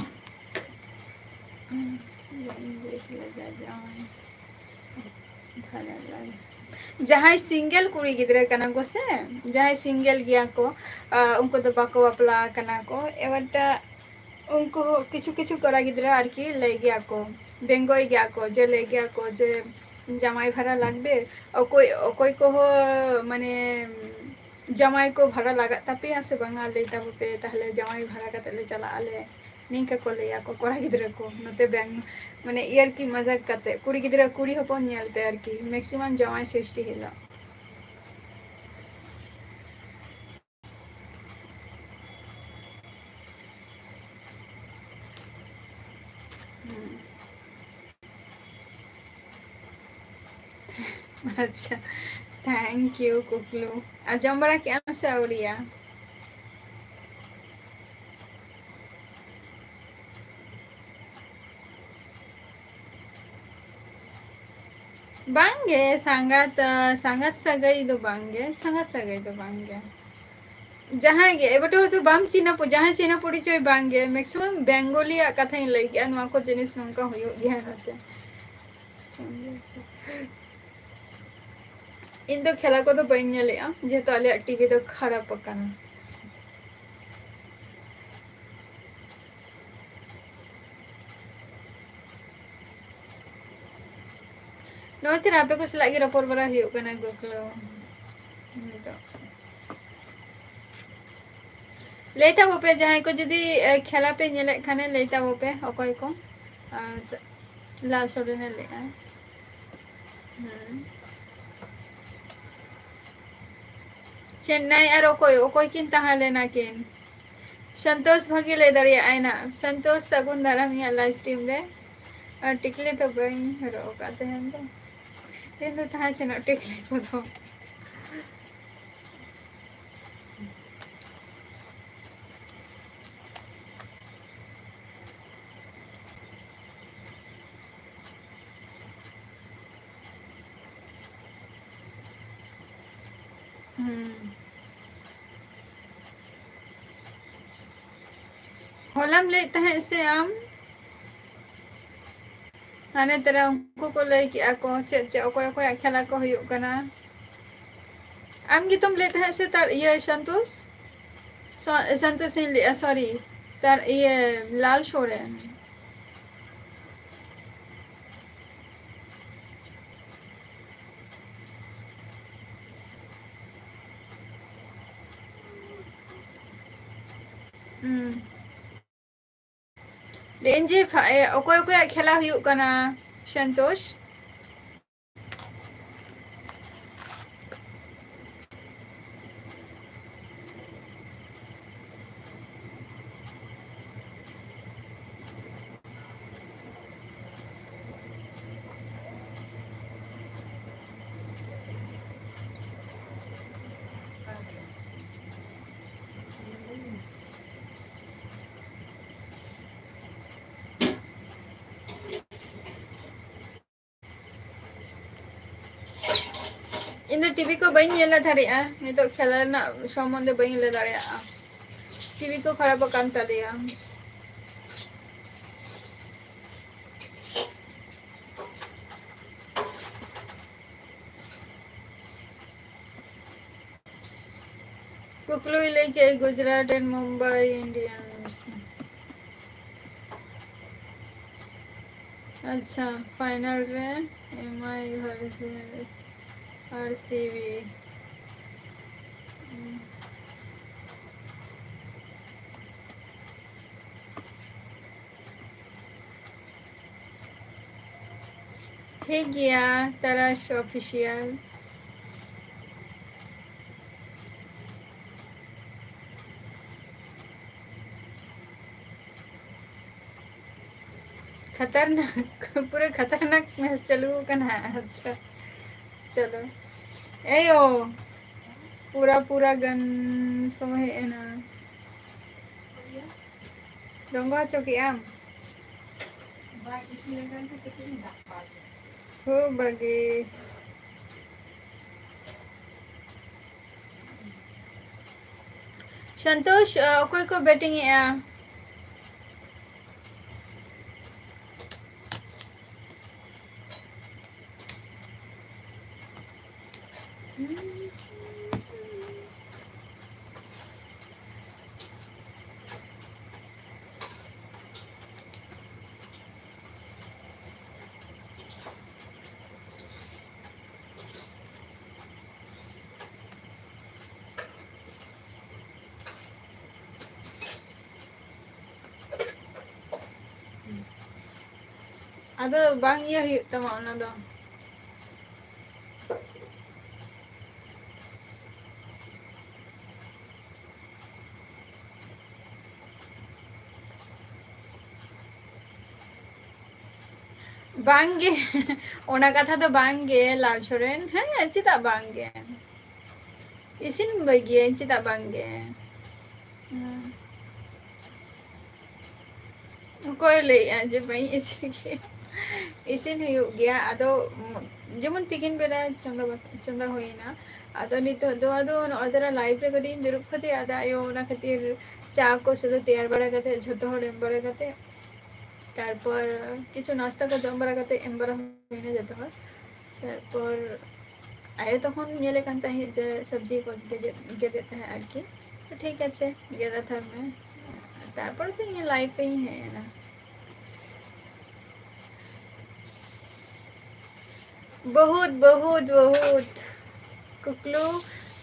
ᱡᱟᱦᱟᱸᱭ single ᱠᱩᱲᱤ ᱜᱤᱫᱽᱨᱟᱹ ᱠᱟᱱᱟ ᱠᱚ ᱥᱮ, ᱡᱟᱦᱟᱸᱭ single ᱜᱮᱭᱟ ᱠᱚ, ᱟ, ᱩᱱᱠᱩ ᱫᱚ ᱵᱟᱠᱚ ᱵᱟᱯᱞᱟ ᱟᱠᱟᱱᱟ ᱠᱚ, ᱮᱵᱟᱨᱴᱟ ᱩᱱᱠᱩ ᱦᱚᱸ ᱠᱤᱪᱷᱩ ᱠᱤᱪᱷᱩ ᱠᱚᱲᱟ ᱜᱤᱫᱽᱨᱟᱹ ᱟᱨᱠᱤ ᱞᱟᱹᱭ ᱜᱮᱭᱟ ᱠᱚ, ᱵᱮᱝᱜᱚᱭ ᱜᱮᱭᱟ ᱠᱚ, ᱡᱮ ᱞᱟᱹᱭ ᱜᱮᱭᱟ ᱠᱚ ᱡᱮ ᱡᱟᱢᱟᱭ ᱵᱷᱟᱲᱟ ᱞᱟᱜᱽᱵᱮ, ᱚᱠᱚᱭ, ᱚᱠᱚᱭ ᱠᱚᱦᱚᱸ ᱢᱟᱱᱮ ᱡᱟᱢᱟᱭ ᱠᱚ ᱵᱷᱟᱲᱟ ᱞᱟᱜᱟᱜ ᱛᱟᱯᱮᱭᱟ ᱥᱮ ᱵᱟᱝᱟ, ᱞᱟᱹᱭ ᱛᱟᱵᱚ ᱯᱮ, ᱛᱟᱦᱞᱮ ᱡᱟᱢᱟᱭ ᱵᱷᱟᱲᱟ ᱠᱟᱛᱮ ᱞᱮ ᱪᱟᱞᱟᱜ ᱟᱞᱮ᱾ ᱱᱤᱝᱠᱟ ᱠᱚ ᱞᱟᱹᱭᱟ ᱠᱚ ᱠᱚᱲᱟ ᱜᱤᱫᱽᱨᱟᱹ ᱠᱚ ᱱᱚᱛᱮ ᱵᱮᱝ-, ᱢᱟᱱᱮ ᱤᱭᱟᱨᱠᱤ ᱢᱟᱡᱟᱠ ᱠᱟᱛᱮ, ᱠᱩᱲᱤ ᱜᱤᱫᱽᱨᱟᱹ ᱠᱩᱲᱤ ᱦᱚᱯᱚᱱ ᱧᱮᱞ ᱛᱮ ᱟᱨᱠᱤ maximum ᱡᱟᱶᱟᱭ ᱥᱚᱥᱴᱤ ᱦᱤᱞᱳᱜ᱾ ᱦᱩᱸ᱾ ᱟᱪᱪᱷᱟ, thank you ᱠᱩᱠᱞᱩ᱾ ᱟᱨ ᱡᱚᱢ ᱵᱟᱲᱟ ᱠᱮᱜ ᱟᱢ ᱥᱮ ᱟᱹᱣᱨᱤᱭᱟ? ᱵᱟᱝᱜᱮ, ᱥᱟᱸᱜᱟᱛ, ᱥᱟᱸᱜᱟᱛ ᱥᱟᱹᱜᱟᱹᱭ ᱫᱚ ᱵᱟᱝᱜᱮ, ᱥᱟᱸᱜᱟᱛ ᱥᱟᱹᱜᱟᱹᱭ ᱫᱚ ᱵᱟᱝᱜᱮ᱾ ᱡᱟᱦᱟᱸᱭ ᱜᱮ, ᱮᱵᱟᱨ ᱦᱚᱭᱛᱳ ᱵᱟᱢ ᱪᱤᱱᱦᱟᱹᱯᱚ-, ᱡᱟᱦᱟᱸᱭ ᱪᱤᱱᱦᱟᱹ ᱯᱚᱨᱤᱪᱚᱭ ᱵᱟᱝᱜᱮ, maximum ᱵᱮᱝᱜᱚᱞᱤᱭᱟᱜ ᱠᱟᱛᱷᱟᱧ ᱞᱟᱹᱭ ᱠᱮᱜᱼᱟ, ᱱᱚᱣᱟ ᱠᱚ ᱡᱤᱱᱤᱥ ᱱᱚᱝᱠᱟ ᱦᱩᱭᱩᱜ ᱜᱮᱭᱟ ᱱᱚᱛᱮ᱾ ᱤᱧ ᱫᱚ ᱠᱷᱮᱞᱟ ᱠᱚᱫᱚ ᱵᱟᱹᱧ ᱧᱮᱞᱮᱜᱼᱟ, ᱡᱮᱦᱮᱛᱩ ᱟᱞᱮᱭᱟᱜ ᱴᱤᱵᱷᱤ ᱫᱚ ᱠᱷᱟᱨᱟᱯ ᱟᱠᱟᱱᱟ᱾ ᱱᱚᱜᱼᱚᱭ ᱛᱤᱱᱟᱹᱜ ᱟᱯᱮ ᱠᱚ ᱥᱟᱞᱟᱜ ᱜᱮ ᱨᱚᱯᱚᱲ ᱵᱟᱲᱟ ᱦᱩᱭᱩᱜ ᱠᱟᱱᱟ ᱜᱚᱠᱞᱚ᱾ ᱱᱤᱛᱚᱜ ᱞᱟᱹᱭ ᱛᱟᱵᱚ ᱯᱮ, ᱡᱟᱦᱟᱸᱭ ᱠᱚ ᱡᱩᱫᱤ, ᱮ, ᱠᱷᱮᱞᱟ ᱯᱮ ᱧᱮᱞᱮᱫ ᱠᱷᱟᱱᱮ, ᱞᱟᱹᱭ ᱛᱟᱵᱚ ᱯᱮ ᱚᱠᱚᱭ ᱠᱚ᱾ ᱟᱨ ᱞᱟᱞ ᱥᱚᱨᱮᱱᱮ ᱞᱟᱹᱭᱮᱜᱼᱟ᱾ ᱦᱩᱸ᱾ ᱪᱮᱱᱱᱟᱭ ᱟᱨ ᱚᱠᱚᱭ, ᱚᱠᱚᱭ ᱠᱤᱱ ᱛᱟᱦᱮᱸ ᱞᱮᱱᱟ ᱠᱤᱱ? ᱥᱚᱱᱛᱳᱥ ᱵᱷᱟᱜᱮ ᱞᱟᱹᱭ ᱫᱟᱲᱮᱭᱟᱜᱼᱟᱭ ᱱᱟ᱾ ᱥᱚᱱᱛᱳᱥ, ᱥᱟᱹᱜᱩᱱ ᱫᱟᱨᱟᱢ ᱤᱧᱟᱹᱜ live stream ᱨᱮ᱾ ᱟᱨ ᱴᱤᱠᱞᱤ ᱫᱚ ᱵᱟᱹᱧ ᱦᱚᱨᱚᱜ ᱟᱠᱟᱫ ᱛᱟᱦᱮᱱ ᱫᱚ᱾ ᱛᱮᱦᱮᱧ ᱫᱚ ᱛᱟᱦᱮᱸ ᱦᱚᱪᱚᱱᱚᱜ ᱴᱤᱠᱞᱤ ᱠᱚᱫᱚ᱾ ᱦᱩᱸ᱾ ᱦᱚᱞᱟᱢ ᱞᱟᱹᱭᱮᱫ ᱛᱟᱦᱮᱸᱫ ᱥᱮ ᱟᱢ? ᱦᱟᱱᱮ ᱛᱚᱨᱟ ᱩᱱᱠᱩ ᱠᱚ ᱞᱟᱹᱭ ᱠᱮᱜᱼᱟ ᱠᱚ, ᱪᱮᱫ ᱪᱮᱫ ᱚᱠᱚᱭ ᱚᱠᱚᱭᱟᱜ ᱠᱷᱮᱞᱟ ᱠᱚ ᱦᱩᱭᱩᱜ ᱠᱟᱱᱟ᱾ ᱟᱢ ᱜᱮᱛᱚᱢ ᱞᱟᱹᱭᱮᱫ ᱛᱟᱦᱮᱸᱫ ᱥᱮ ᱛᱟᱨ ᱤᱭᱟᱹ ᱥᱚᱱᱛᱳᱥ? ᱥᱚ-, ᱥᱚᱱᱛᱳᱥ ᱤᱧ ᱞᱟᱹᱭᱮᱫᱼᱟ, sorry, ᱛᱟᱨ ᱤᱭᱟᱹ ᱞᱟᱞ ᱥᱚᱨᱮᱱ᱾ ᱦᱩᱸ᱾ ᱞᱟᱹᱭᱟᱹᱧ ᱡᱮ ᱯᱷᱟ-, ᱮ, ᱚᱠᱚᱭ ᱚᱠᱚᱭᱟᱜ ᱠᱷᱮᱞᱟ ᱦᱩᱭᱩᱜ ᱠᱟᱱᱟ, ᱥᱚᱱᱛᱳᱥ? ᱤᱧ ᱫᱚ ᱴᱤᱵᱷᱤ ᱠᱚ ᱵᱟᱹᱧ ᱧᱮᱞ ᱫᱟᱲᱮᱭᱟᱜᱼᱟ, ᱱᱤᱛᱚᱜ ᱠᱷᱮᱞᱟ ᱨᱮᱱᱟᱜ ᱥᱚᱢᱵᱚᱱᱫᱷᱮ ᱵᱟᱹᱧ ᱞᱟᱹᱭ ᱫᱟᱲᱮᱭᱟᱜᱼᱟ᱾ ᱴᱤᱵᱷᱤ ᱠᱚ ᱠᱷᱟᱨᱟᱯ ᱟᱠᱟᱱ ᱛᱟᱞᱮᱭᱟ᱾ ᱠᱩᱠᱞᱩᱭ ᱞᱟᱹᱭ ᱠᱮᱫ ᱜᱩᱡᱽᱨᱟᱴ and ᱢᱩᱢᱵᱟᱭ ᱤᱱᱰᱤᱭᱟᱱᱥ᱾ ᱟᱪᱪᱷᱟ, final ᱨᱮ ᱮᱢ ᱟᱭ ᱵᱷᱟᱨᱥᱮᱥ ᱟᱨ ᱥᱤ ᱵᱤ᱾ ᱴᱷᱤᱠ ᱜᱮᱭᱟ, ᱛᱟᱨᱟᱥ ᱚᱯᱷᱤᱥᱤᱭᱟᱞ᱾ ᱠᱷᱟᱛᱟᱨᱱᱟᱠ, ᱯᱩᱨᱟᱹ ᱠᱷᱟᱛᱟᱨᱱᱟᱠ ᱢᱮᱪ ᱪᱟᱹᱞᱩ ᱟᱠᱟᱱᱟ᱾ ᱟᱪᱪᱷᱟ, ᱪᱚᱞᱚ᱾ ᱮᱭᱳ, ᱯᱩᱨᱟ ᱯᱩᱨᱟ ᱜᱟᱱ ᱥᱚᱢᱚᱭ ᱦᱮᱡ ᱮᱱᱟ᱾ ᱨᱚᱝᱜᱚ ᱦᱚᱪᱚ ᱠᱮᱜ ᱟᱢ? ᱠᱷᱩᱵ ᱵᱷᱟᱹᱜᱤ᱾ ᱥᱚᱱᱛᱳᱥ, ᱚᱠᱚᱭ ᱠᱚ betting ᱮᱜᱼᱟ? ᱟᱫᱚ ᱵᱟᱝ ᱤᱭᱟᱹ ᱦᱩᱭᱩᱜ ᱛᱟᱢᱟ ᱚᱱᱟ ᱫᱚ᱾ ᱵᱟᱝᱜᱮ, ᱚᱱᱟ ᱠᱟᱛᱷᱟ ᱫᱚ ᱵᱟᱝᱜᱮ, ᱞᱟᱞ ᱥᱚᱨᱮᱱ᱾ ᱦᱮᱸ, ᱪᱮᱫᱟᱜ ᱵᱟᱝᱜᱮ? ᱤᱥᱤᱱ ᱵᱟᱹᱜᱤᱭᱟᱹᱧ, ᱪᱮᱫᱟᱜ ᱵᱟᱝᱜᱮ? ᱦᱮᱸ᱾ ᱚᱠᱚᱭ ᱞᱟᱹᱭᱮᱜᱼᱟ ᱡᱮ ᱵᱟᱹᱧ ᱤᱥᱤᱱ ᱜᱮᱭᱟ? ᱤᱥᱤᱱ ᱦᱩᱭᱩᱜ ᱜᱮᱭᱟ, ᱟᱫᱚ, ᱡᱮᱢᱚᱱ ᱛᱤᱠᱤᱱ ᱵᱮᱲᱟ ᱪᱚᱸᱫᱟ, ᱪᱚᱸᱫᱟ ᱦᱩᱭᱱᱟ᱾ ᱟᱫᱚ ᱱᱤᱛᱚᱜ ᱫᱚ ᱟᱫᱚ ᱱᱚᱜᱼᱚᱭ ᱛᱚᱨᱟ live ᱨᱮ ᱠᱟᱹᱴᱤᱡ ᱤᱧ ᱫᱩᱲᱩᱵ ᱠᱷᱟᱹᱛᱤᱨ, ᱟᱫᱚ ᱟᱭᱳ ᱚᱱᱟ ᱠᱷᱟᱹᱛᱤᱨ ᱪᱟ ᱠᱚ ᱥᱩᱫᱷᱩ ᱛᱮᱭᱟᱨ ᱵᱟᱲᱟ ᱠᱟᱛᱮ, ᱡᱷᱚᱛᱚ ᱦᱚᱲ ᱮᱢ ᱵᱟᱲᱟ ᱠᱟᱛᱮ, ᱛᱟᱨᱯᱚᱨ ᱠᱤᱪᱷᱩ ᱱᱟᱥᱛᱟ ᱠᱚ ᱡᱚᱢ ᱵᱟᱲᱟ ᱠᱟᱛᱮ ᱮᱢ ᱵᱟᱲᱟ ᱦᱩᱭᱱᱟ ᱡᱚᱛᱚ ᱦᱚᱲ᱾ ᱛᱟᱨᱯᱚᱨ ᱟᱭᱳ ᱛᱚᱠᱷᱚᱱ ᱧᱮᱞᱮ ᱠᱟᱱ ᱛᱟᱦᱮᱸᱫ ᱡᱮ ᱥᱚᱵᱽᱡᱤ ᱠᱚ ᱜᱮᱫᱮᱫ, ᱜᱮᱫᱮᱫ ᱛᱟᱦᱮᱸᱫ ᱟᱨᱠᱤ᱾ ᱴᱷᱤᱠ ᱟᱪᱷᱮ, ᱜᱮᱫ ᱦᱟᱛᱟᱲ ᱢᱮ᱾ ᱛᱟᱨᱯᱚᱨ ᱫᱚ ᱤᱧ live ᱨᱤᱧ ᱦᱮᱡ ᱮᱱᱟ᱾ ᱵᱚᱦᱩᱛ, ᱵᱚᱦᱩᱛ, ᱵᱚᱦᱩᱛ᱾ ᱠᱩᱠᱞᱩ,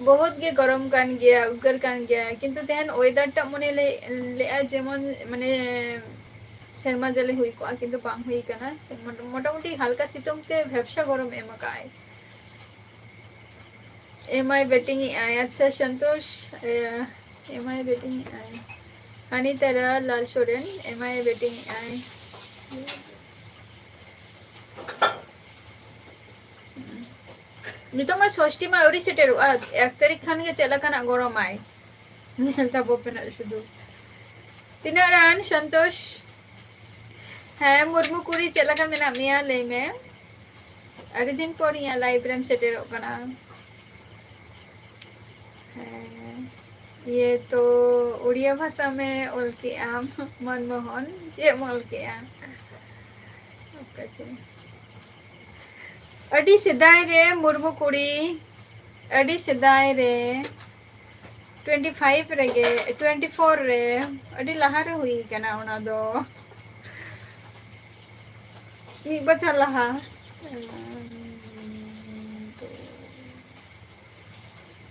ᱵᱚᱦᱩᱛ ᱜᱮ ᱜᱚᱨᱚᱢ ᱠᱟᱱ ᱜᱮᱭᱟ, ᱩᱫᱽᱜᱟᱹᱨ ᱠᱟᱱ ᱜᱮᱭᱟ, ᱠᱤᱱᱛᱩ ᱛᱮᱦᱮᱧ weather ᱴᱟᱜ ᱢᱚᱱᱮ ᱞᱮ-, ᱞᱮᱜᱼᱟ ᱡᱮᱢᱚᱱ, ᱢᱟᱱᱮ, ᱥᱮᱨᱢᱟ ᱡᱟᱹᱞᱤ ᱦᱩᱭ ᱠᱚᱜᱼᱟ, ᱠᱤᱱᱛᱩ ᱵᱟᱝ ᱦᱩᱭ ᱠᱟᱱᱟ᱾ ᱥᱮ ᱢᱚᱴ-, ᱢᱚᱴᱟᱢᱩᱴᱤ ᱦᱟᱞᱠᱟ ᱥᱤᱛᱩᱝ ᱛᱮ ᱵᱷᱮᱵᱥᱟ ᱜᱚᱨᱚᱢ ᱮᱢ ᱟᱠᱟᱫᱼᱟᱭ᱾ ᱮᱢ ᱟᱭ betting ᱮᱜᱼᱟᱭ᱾ ᱟᱪᱪᱷᱟ, ᱥᱚᱱᱛᱳᱥ, ᱮ, ᱮᱢ ᱟᱭ betting ᱮᱜᱼᱟᱭ᱾ ᱦᱟᱹᱱᱤ ᱛᱟᱨᱟ ᱞᱟᱞ ᱥᱚᱨᱮᱱ, ᱮᱢ ᱟᱭ betting ᱮᱜᱼᱟᱭ᱾ ᱱᱤᱛᱚᱜ ᱢᱟ ᱥᱚᱥᱴᱤ ᱢᱟ ᱟᱹᱣᱨᱤ ᱥᱮᱴᱮᱨᱚᱜᱼᱟ, ᱮᱠ ᱛᱟᱹᱨᱤᱠᱷ ᱠᱷᱟᱱ ᱜᱮ ᱪᱮᱫ ᱞᱮᱠᱟᱱᱟᱜ ᱜᱚᱨᱚᱢᱟᱭ᱾ ᱧᱮᱞ ᱛᱟᱵᱚ ᱯᱮ ᱱᱟᱜ ᱥᱩᱫᱷᱩ᱾ ᱛᱤᱱᱟᱹᱜ ᱨᱟᱱ, ᱥᱚᱱᱛᱳᱥ? ᱦᱮᱸ, ᱢᱩᱨᱢᱩ ᱠᱩᱲᱤ, ᱪᱮᱫ ᱞᱮᱠᱟ ᱢᱮᱱᱟᱜ ᱢᱮᱭᱟ? ᱞᱟᱹᱭ ᱢᱮ᱾ ᱟᱹᱰᱤ ᱫᱤᱱ ᱯᱚᱨ ᱤᱧᱟᱹᱜ live ᱨᱮᱢ ᱥᱮᱴᱮᱨᱚᱜ ᱠᱟᱱᱟ᱾ ᱦᱮᱸ᱾ ᱤᱭᱟᱹ ᱛᱚ, ᱩᱲᱤᱭᱟ ᱵᱷᱟᱥᱟ ᱢᱮ ᱚᱞ ᱠᱮᱜᱼᱟᱢ, ᱢᱚᱱᱢᱳᱦᱚᱱ, ᱪᱮᱫ ᱮᱢ ᱚᱞ ᱠᱮᱜᱼᱟ? ᱚᱠᱟ ᱪᱮ? ᱟᱹᱰᱤ ᱥᱮᱫᱟᱭ ᱨᱮ ᱢᱩᱨᱢᱩ ᱠᱩᱲᱤ, ᱟᱹᱰᱤ ᱥᱮᱫᱟᱭ ᱨᱮ, ᱴᱩᱭᱮᱱᱴᱤ ᱯᱷᱟᱭᱤᱵᱷ ᱨᱮᱜᱮ, ᱴᱩᱭᱮᱱᱴᱤ ᱯᱷᱳᱨ ᱨᱮ, ᱟᱹᱰᱤ ᱞᱟᱦᱟ ᱨᱮ ᱦᱩᱭ ᱠᱟᱱᱟ ᱚᱱᱟ ᱫᱚ᱾ ᱢᱤᱫ ᱵᱚᱪᱷᱚᱨ ᱞᱟᱦᱟ᱾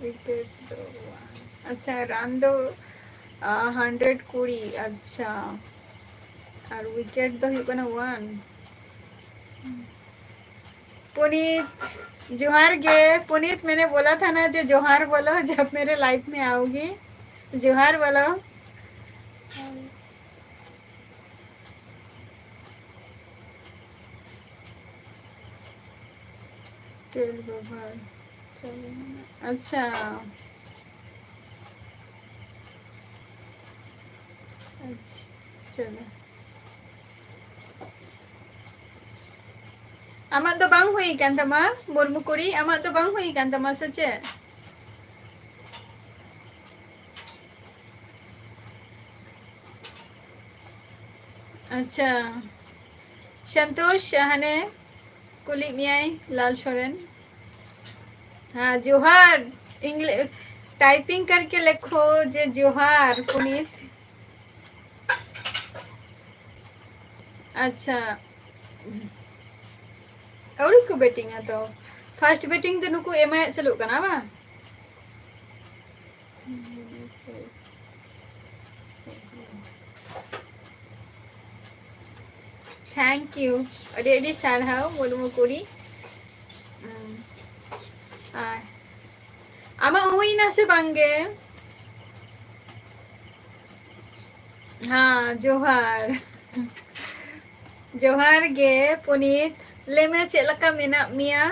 ᱩᱭᱠᱮᱴ ᱫᱚ ᱵᱟᱝ᱾ ᱟᱪᱪᱷᱟ, ᱨᱟᱱ ᱫᱚ, ᱟ, ᱦᱟᱱᱰᱨᱮᱰ ᱠᱩᱲᱤ᱾ ᱟᱪᱪᱷᱟ, ᱟᱨ ᱩᱭᱠᱮᱴ ᱫᱚ ᱦᱩᱭᱩᱜ ᱠᱟᱱᱟ ᱚᱣᱟᱱ᱾ पुनीत, जोहार गे। पुनीत, मैंने बोला था ना जे जोहार बोलो जब मेरे लाइव में आओगी। जोहार बोलो। Twelve over. चलो, अच्छा। अच्छा, चलो। ᱟᱢᱟᱜ ᱫᱚ ᱵᱟᱝ ᱦᱩᱭ ᱠᱟᱱ ᱛᱟᱢᱟ, ᱢᱩᱨᱢᱩ ᱠᱩᱲᱤ, ᱟᱢᱟᱜ ᱫᱚ ᱵᱟᱝ ᱦᱩᱭ ᱠᱟᱱ ᱛᱟᱢᱟ ᱥᱮ ᱪᱮᱫ? ᱟᱪᱪᱷᱟ, ᱥᱚᱱᱛᱳᱥ, ᱦᱟᱱᱮ ᱠᱩᱞᱤ ᱢᱮᱭᱟᱭ ᱞᱟᱞ ᱥᱚᱨᱮᱱ᱾ ᱦᱮᱸ, ᱡᱚᱦᱟᱨ᱾ इंग्लिश टाइपिंग करके लिखो जे जोहार पुनीत। ᱟᱪᱪᱷᱟ, ᱟᱹᱣᱨᱤ ᱠᱚ ᱵᱮᱴᱤᱝᱟ ᱛᱚ᱾ ᱯᱷᱟᱨᱥᱴ ᱵᱮᱴᱤᱝ ᱫᱚ ᱱᱩᱠᱩ ᱮᱢᱟᱭᱟᱜ ᱪᱟᱹᱞᱩᱜ ᱠᱟᱱᱟ ᱵᱟᱝ? ᱛᱷᱮᱝᱠ ᱭᱩ, ᱟᱹᱰᱤ ᱟᱹᱰᱤ ᱥᱟᱨᱦᱟᱣ ᱢᱩᱨᱢᱩ ᱠᱩᱲᱤ᱾ ᱟᱨ ᱟᱢᱟᱜ ᱦᱩᱭᱱᱟ ᱥᱮ ᱵᱟᱝ ᱜᱮ? ᱦᱮᱸ, ᱡᱚᱦᱟᱨ᱾ ᱡᱚᱦᱟᱨ ᱜᱮ ᱯᱩᱱᱤᱛ, ᱞᱟᱹᱭ ᱢᱮ ᱪᱮᱫ ᱞᱮᱠᱟ ᱢᱮᱱᱟᱜ ᱢᱮᱭᱟ?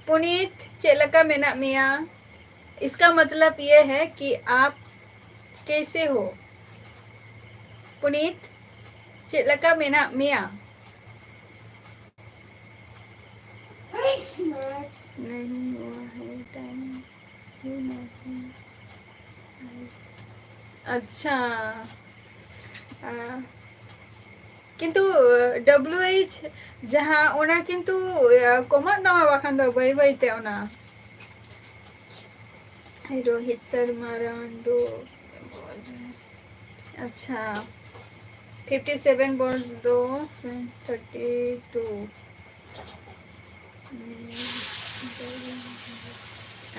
ᱯᱩᱱᱤᱛ, ᱪᱮᱫ ᱞᱮᱠᱟ ᱢᱮᱱᱟᱜ ᱢᱮᱭᱟ? इसका मतलब ये है कि आप कैसे हो? ᱯᱩᱱᱤᱛ, ᱪᱮᱫ ᱞᱮᱠᱟ ᱢᱮᱱᱟᱜ ᱢᱮᱭᱟ? नहीं हुआ है टाइम, क्यों नहीं? ᱟᱪᱪᱷᱟ᱾ ᱟᱸ, ᱠᱤᱱᱛᱩ, ᱰᱟᱵᱞᱩ ᱮᱭᱤᱪ ᱡᱟᱦᱟᱸ, ᱚᱱᱟ ᱠᱤᱱᱛᱩ, ᱤᱭᱟᱹ, ᱠᱚᱢᱟᱜ ᱛᱟᱢᱟ, ᱵᱟᱠᱷᱟᱱ ᱫᱚ ᱵᱟᱹᱭ ᱵᱟᱹᱭ ᱛᱮ ᱚᱱᱟ᱾ ᱨᱳᱦᱤᱛ ᱥᱚᱨᱢᱟ ᱨᱟᱱ ᱫᱚ, ᱟᱪᱪᱷᱟ, ᱯᱷᱤᱯᱴᱤ ᱥᱮᱵᱷᱮᱱ ᱵᱚᱞ ᱫᱚ ᱛᱷᱟᱨᱴᱤ ᱴᱩ᱾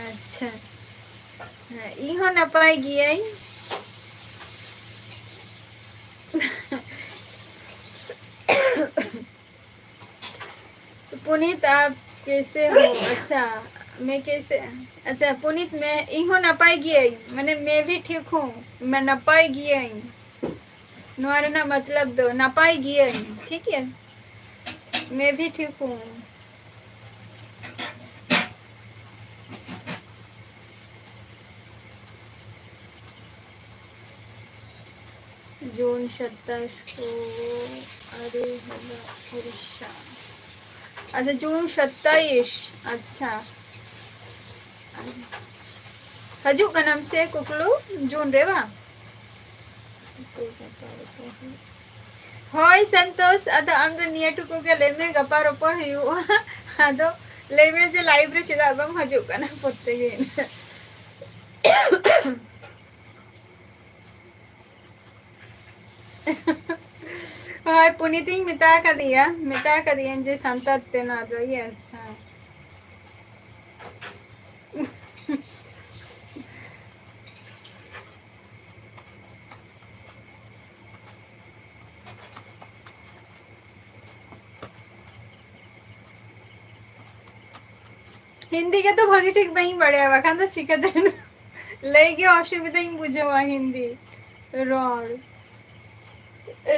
ᱟᱪᱪᱷᱟ, ᱦᱮᱸ, ᱤᱧ ᱦᱚᱸ ᱱᱟᱯᱟᱭ ᱜᱤᱭᱟᱹᱧ᱾ पुनीत, आप कैसे हो? अच्छा, मैं कैसे, अच्छा, पुनीत, मैं, ᱤᱧ ᱦᱚᱸ ᱱᱟᱯᱟᱭ ᱜᱤᱭᱟᱹᱧ, ᱢᱟᱱᱮ, मैं भी ठीक हूँ, मैं ᱱᱟᱯᱟᱭ ᱜᱤᱭᱟᱹᱧ᱾ ᱱᱚᱣᱟ ᱨᱮᱱᱟᱜ ᱢᱚᱛᱞᱚᱵ ᱫᱚ ᱱᱟᱯᱟᱭ ᱜᱤᱭᱟᱹᱧ, ᱴᱷᱤᱠ ᱜᱮᱭᱟ? मैं भी ठीक हूँ। जून सत्ताईस को, अरे, ᱦᱚᱞᱟ, ᱩᱲᱤᱥᱥᱟ᱾ ᱟᱪᱪᱷᱟ, ᱡᱩᱱ ᱥᱟᱛᱟᱭᱤᱥ᱾ ᱟᱪᱪᱷᱟ, ᱦᱤᱡᱩᱜ ᱠᱟᱱᱟᱢ ᱥᱮ ᱠᱩᱠᱞᱩ ᱡᱩᱱ ᱨᱮ, ᱵᱟᱝ? ᱦᱳᱭ ᱥᱚᱱᱛᱳᱥ, ᱟᱫᱚ ᱟᱢ ᱫᱚ ᱱᱤᱭᱟᱹ ᱴᱩᱠᱩ ᱜᱮ ᱞᱟᱹᱭ ᱢᱮ, ᱜᱟᱯᱟ ᱨᱚᱯᱚᱲ ᱦᱩᱭᱩᱜᱼᱟ᱾ ᱟᱫᱚ ᱞᱟᱹᱭ ᱢᱮ ᱡᱮ live ᱨᱮ ᱪᱮᱫᱟᱜ ᱵᱟᱢ ᱦᱤᱡᱩᱜ ᱠᱟᱱᱟ ᱯᱨᱚᱛᱮᱠ ᱫᱤᱱ? ᱦᱳᱭ, ᱯᱩᱱᱤᱛᱤᱧ ᱢᱮᱛᱟ ᱟᱠᱟᱫᱮᱭᱟ, ᱢᱮᱛᱟ ᱟᱠᱟᱫᱮᱭᱟᱹᱧ ᱡᱮ ᱥᱟᱱᱛᱟᱲ ᱛᱮ ᱱᱚᱣᱟ ᱫᱚ, yes, ᱦᱮᱸ᱾ ᱦᱤᱱᱫᱤ ᱜᱮᱛᱚ ᱵᱷᱟᱜᱮ ᱴᱷᱤᱠ ᱵᱟᱹᱧ ᱵᱟᱲᱟᱭᱟ, ᱵᱟᱠᱷᱟᱱ ᱫᱚ ᱪᱤᱠᱟᱹᱛᱮ ᱞᱟᱹᱭ ᱜᱮ ᱚᱥᱩᱵᱤᱫᱟᱧ ᱵᱩᱡᱷᱟᱹᱣᱟ ᱦᱤᱱᱫᱤ ᱨᱚᱲ᱾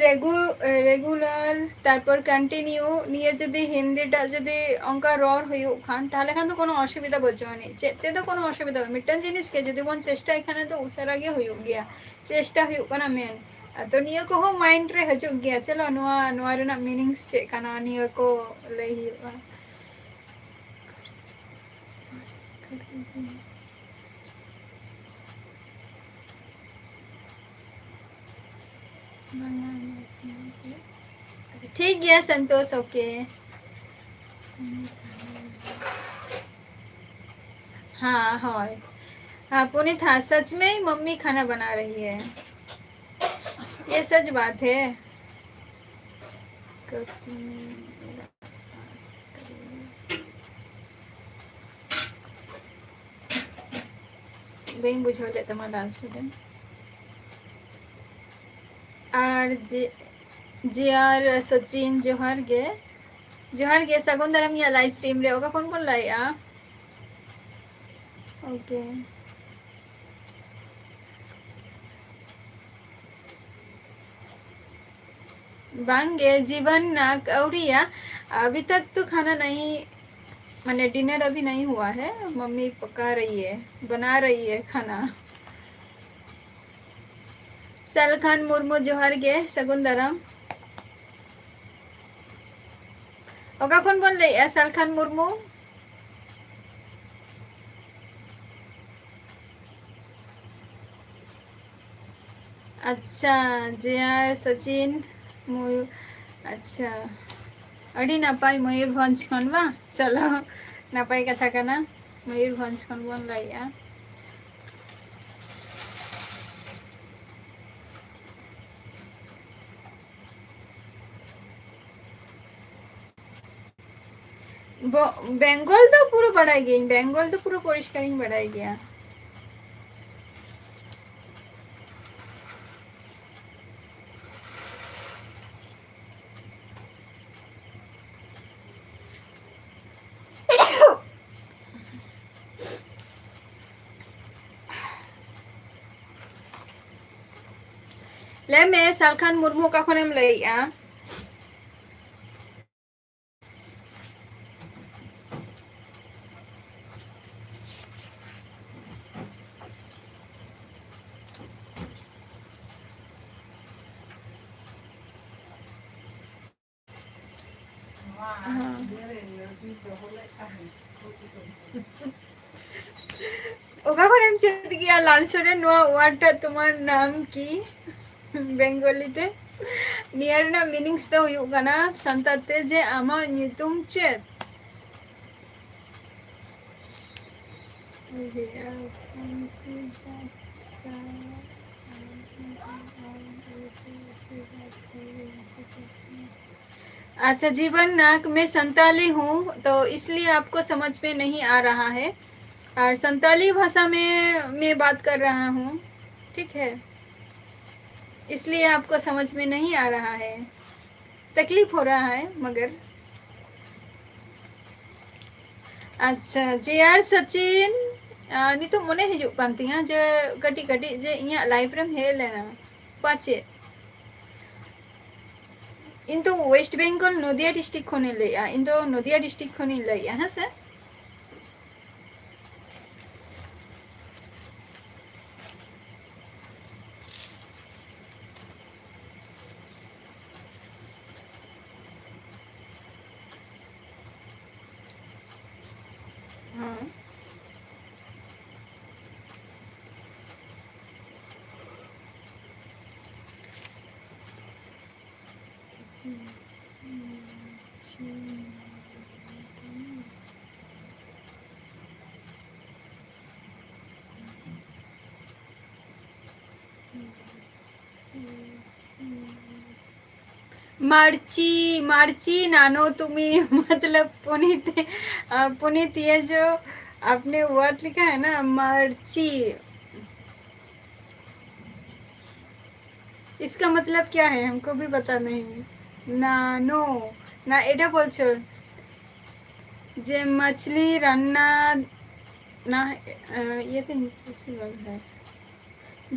ᱨᱮᱜᱩ-, regular, ᱛᱟᱨᱯᱚᱨ continue, ᱱᱤᱭᱟᱹ ᱡᱩᱫᱤ ᱦᱤᱱᱫᱤᱴᱟᱜ ᱡᱩᱫᱤ ᱚᱱᱠᱟ ᱨᱚᱲ ᱦᱩᱭᱩᱜ ᱠᱷᱟᱱ, ᱛᱟᱦᱚᱞᱮ ᱠᱷᱟᱱ ᱫᱚ ᱠᱳᱱᱳ ᱚᱥᱩᱵᱤᱫᱟ ᱵᱟᱹᱪᱩᱜ ᱟᱹᱱᱤᱡ, ᱪᱮᱫ ᱛᱮᱫᱚ ᱠᱳᱱᱳ ᱚᱥᱩᱵᱤᱫᱟ ᱵᱟᱹᱱᱩᱜ᱾ ᱢᱤᱫᱴᱟᱝ ᱡᱤᱱᱤᱥ ᱜᱮ ᱡᱩᱫᱤ ᱵᱚᱱ ᱪᱮᱥᱴᱟᱭ ᱠᱷᱟᱱ ᱫᱚ ᱩᱥᱟᱹᱨᱟ ᱜᱮ ᱦᱩᱭᱩᱜ ᱜᱮᱭᱟ, ᱪᱮᱥᱴᱟ ᱦᱩᱭᱩᱜ ᱠᱟᱱᱟ ᱢᱮᱱ᱾ ᱟᱫᱚ ᱱᱤᱭᱟᱹ ᱠᱚᱦᱚᱸ mind ᱨᱮ ᱦᱤᱡᱩᱜ ᱜᱮᱭᱟ, ᱪᱚᱞᱚ ᱱᱚᱣᱟ, ᱱᱚᱣᱟ ᱨᱮᱱᱟᱜ meanings ᱪᱮᱫ ᱠᱟᱱᱟ, ᱱᱤᱭᱟᱹ ᱠᱚ ᱞᱟᱹᱭ ᱦᱩᱭᱩᱜᱼᱟ᱾ ᱟᱨ ᱥᱤᱠᱷᱟᱹ ᱨᱮ ᱤᱧ ᱴᱷᱤᱠ ᱜᱮᱭᱟ ᱥᱚᱱᱛᱳᱥ, OK᱾ हाँ, ᱦᱳᱭ। हाँ, पुनीत, हाँ, सच में ही मम्मी खाना बना रही है। ये सच बात है। ᱵᱟᱹᱧ ᱵᱩᱡᱷᱟᱹᱣ ᱞᱮᱫ ᱛᱟᱢᱟ ᱞᱟᱞ ᱥᱩᱫᱟᱹᱢ᱾ ᱟᱨ ᱡᱮ, ᱡᱮ ᱟᱨ ᱥᱚᱪᱤᱱ, ᱡᱚᱦᱟᱨ ᱜᱮ᱾ ᱡᱚᱦᱟᱨ ᱜᱮ, ᱥᱟᱹᱜᱩᱱ ᱫᱟᱨᱟᱢ ᱤᱧᱟᱹᱜ live stream ᱨᱮ᱾ ᱚᱠᱟ ᱠᱷᱚᱱ ᱵᱚᱱ ᱞᱟᱭᱮᱜᱼᱟ? OK᱾ ᱵᱟᱝᱜᱮ, ᱡᱤᱵᱚᱱ ᱱᱟᱜ ᱟᱹᱣᱨᱤᱭᱟ, ᱟᱵᱷᱤ ᱛᱟᱠ ᱛᱚ ᱠᱷᱟᱱᱟ ᱱᱟᱦᱤ, ᱢᱟᱱᱮ dinner ᱟᱵᱷᱤ ᱱᱟᱦᱤ ᱦᱩᱣᱟ ᱦᱮ, ᱢᱟᱢᱢᱤ ᱯᱚᱠᱟ ᱨᱟᱦᱤ ᱦᱮ, ᱵᱟᱱᱟ ᱨᱟᱦᱤ ᱦᱮ ᱠᱷᱟᱱᱟ᱾ ᱥᱟᱞᱠᱷᱟᱱ ᱢᱩᱨᱢᱩ, ᱡᱚᱦᱟᱨ ᱜᱮ, ᱥᱟᱹᱜᱩᱱ ᱫᱟᱨᱟᱢ᱾ ᱚᱠᱟ ᱠᱷᱚᱱ ᱵᱚᱱ ᱞᱟᱹᱭᱮᱜᱼᱟ, ᱥᱟᱞᱠᱷᱟᱱ ᱢᱩᱨᱢᱩ? ᱟᱪᱪᱷᱟ, ᱡᱮ ᱟᱨ ᱥᱚᱪᱤᱱ, ᱢᱚᱭᱩ-, ᱟᱪᱪᱷᱟ, ᱟᱹᱰᱤ ᱱᱟᱯᱟᱭ, ᱢᱚᱭᱩᱨᱵᱷᱚᱸᱡᱽ ᱠᱷᱚᱱ ᱵᱟᱝ? ᱪᱚᱞᱚ, ᱱᱟᱯᱟᱭ ᱠᱟᱛᱷᱟ ᱠᱟᱱᱟ, ᱢᱚᱭᱩᱨᱵᱷᱚᱸᱡᱽ ᱠᱷᱚᱱ ᱵᱚᱱ ᱞᱟᱹᱭᱮᱜᱼᱟ᱾ ᱵᱚ-, ᱵᱮᱝᱜᱚᱞ ᱫᱚ ᱯᱩᱨᱟᱹ ᱵᱟᱲᱟᱭ ᱜᱤᱭᱟᱹᱧ, ᱵᱮᱝᱜᱚᱞ ᱫᱚ ᱯᱩᱨᱟᱹ ᱯᱚᱨᱤᱥᱠᱟᱨᱤᱧ ᱵᱟᱲᱟᱭ ᱜᱮᱭᱟ᱾ ᱞᱟᱹᱭ ᱢᱮ, ᱥᱟᱞᱠᱷᱟᱱ ᱢᱩᱨᱢᱩ ᱚᱠᱟ ᱠᱷᱚᱱᱮᱢ ᱞᱟᱹᱭᱮᱜᱼᱟ? ᱚᱠᱟ ᱠᱷᱚᱱᱮᱢ ᱪᱮᱫ ᱠᱮᱜᱼᱟ ᱞᱟᱞ ᱥᱚᱨᱮᱱ ᱱᱚᱣᱟ word ᱴᱟᱜ, ᱛᱳᱢᱟᱨ ᱱᱟᱢ ᱠᱤ, ᱵᱮᱝᱜᱚᱞᱤ ᱛᱮ? ᱱᱤᱭᱟᱹ ᱨᱮᱱᱟᱜ meanings ᱫᱚ ᱦᱩᱭᱩᱜ ᱠᱟᱱᱟ ᱥᱟᱱᱛᱟᱲ ᱛᱮ ᱡᱮ ᱟᱢᱟᱜ ᱧᱩᱛᱩᱢ ᱪᱮᱫ? अच्छा जीवन नाक, मैं संताली हूँ, तो इसलिए आपको समझ में नहीं आ रहा है। और संताली भाषा में मैं बात कर रहा हूँ, ठीक है, इसलिए आपको समझ में नहीं आ रहा है। तकलीफ हो रहा है मगर। अच्छा, जे आर सचिन, ᱱᱤᱛᱚᱜ ᱢᱚᱱᱮ ᱦᱤᱡᱩᱜ ᱠᱟᱱ ᱛᱤᱧᱟᱹ ᱡᱮ ᱠᱟᱹᱴᱤᱡ ᱠᱟᱹᱴᱤᱡ ᱡᱮ ᱤᱧᱟᱹᱜ live ᱨᱮᱢ ᱦᱮᱡ ᱞᱮᱱᱟ ᱯᱟᱪᱮᱫ᱾ ᱤᱧ ᱫᱚ West Bengal ᱱᱚᱫᱤᱭᱟ district ᱠᱷᱚᱱᱤᱧ ᱞᱟᱹᱭᱮᱜᱼᱟ, ᱤᱧ ᱫᱚ ᱱᱚᱫᱤᱭᱟ district ᱠᱷᱚᱱᱤᱧ ᱞᱟᱹᱭᱮᱜᱼᱟ, ᱦᱮᱸ ᱥᱮ᱾ ᱦᱮᱸ᱾ মার্চি, মার্চি নানো তুমি, मतलब पुनीत, अ, पुनीत, ये जो आपने word लिखा है ना, मार्ची, इसका मतलब क्या है? हमको भी पता नहीं। নানো, না, এটা বলছো যে मछली রান্না, না, अ, ये तो impossible है।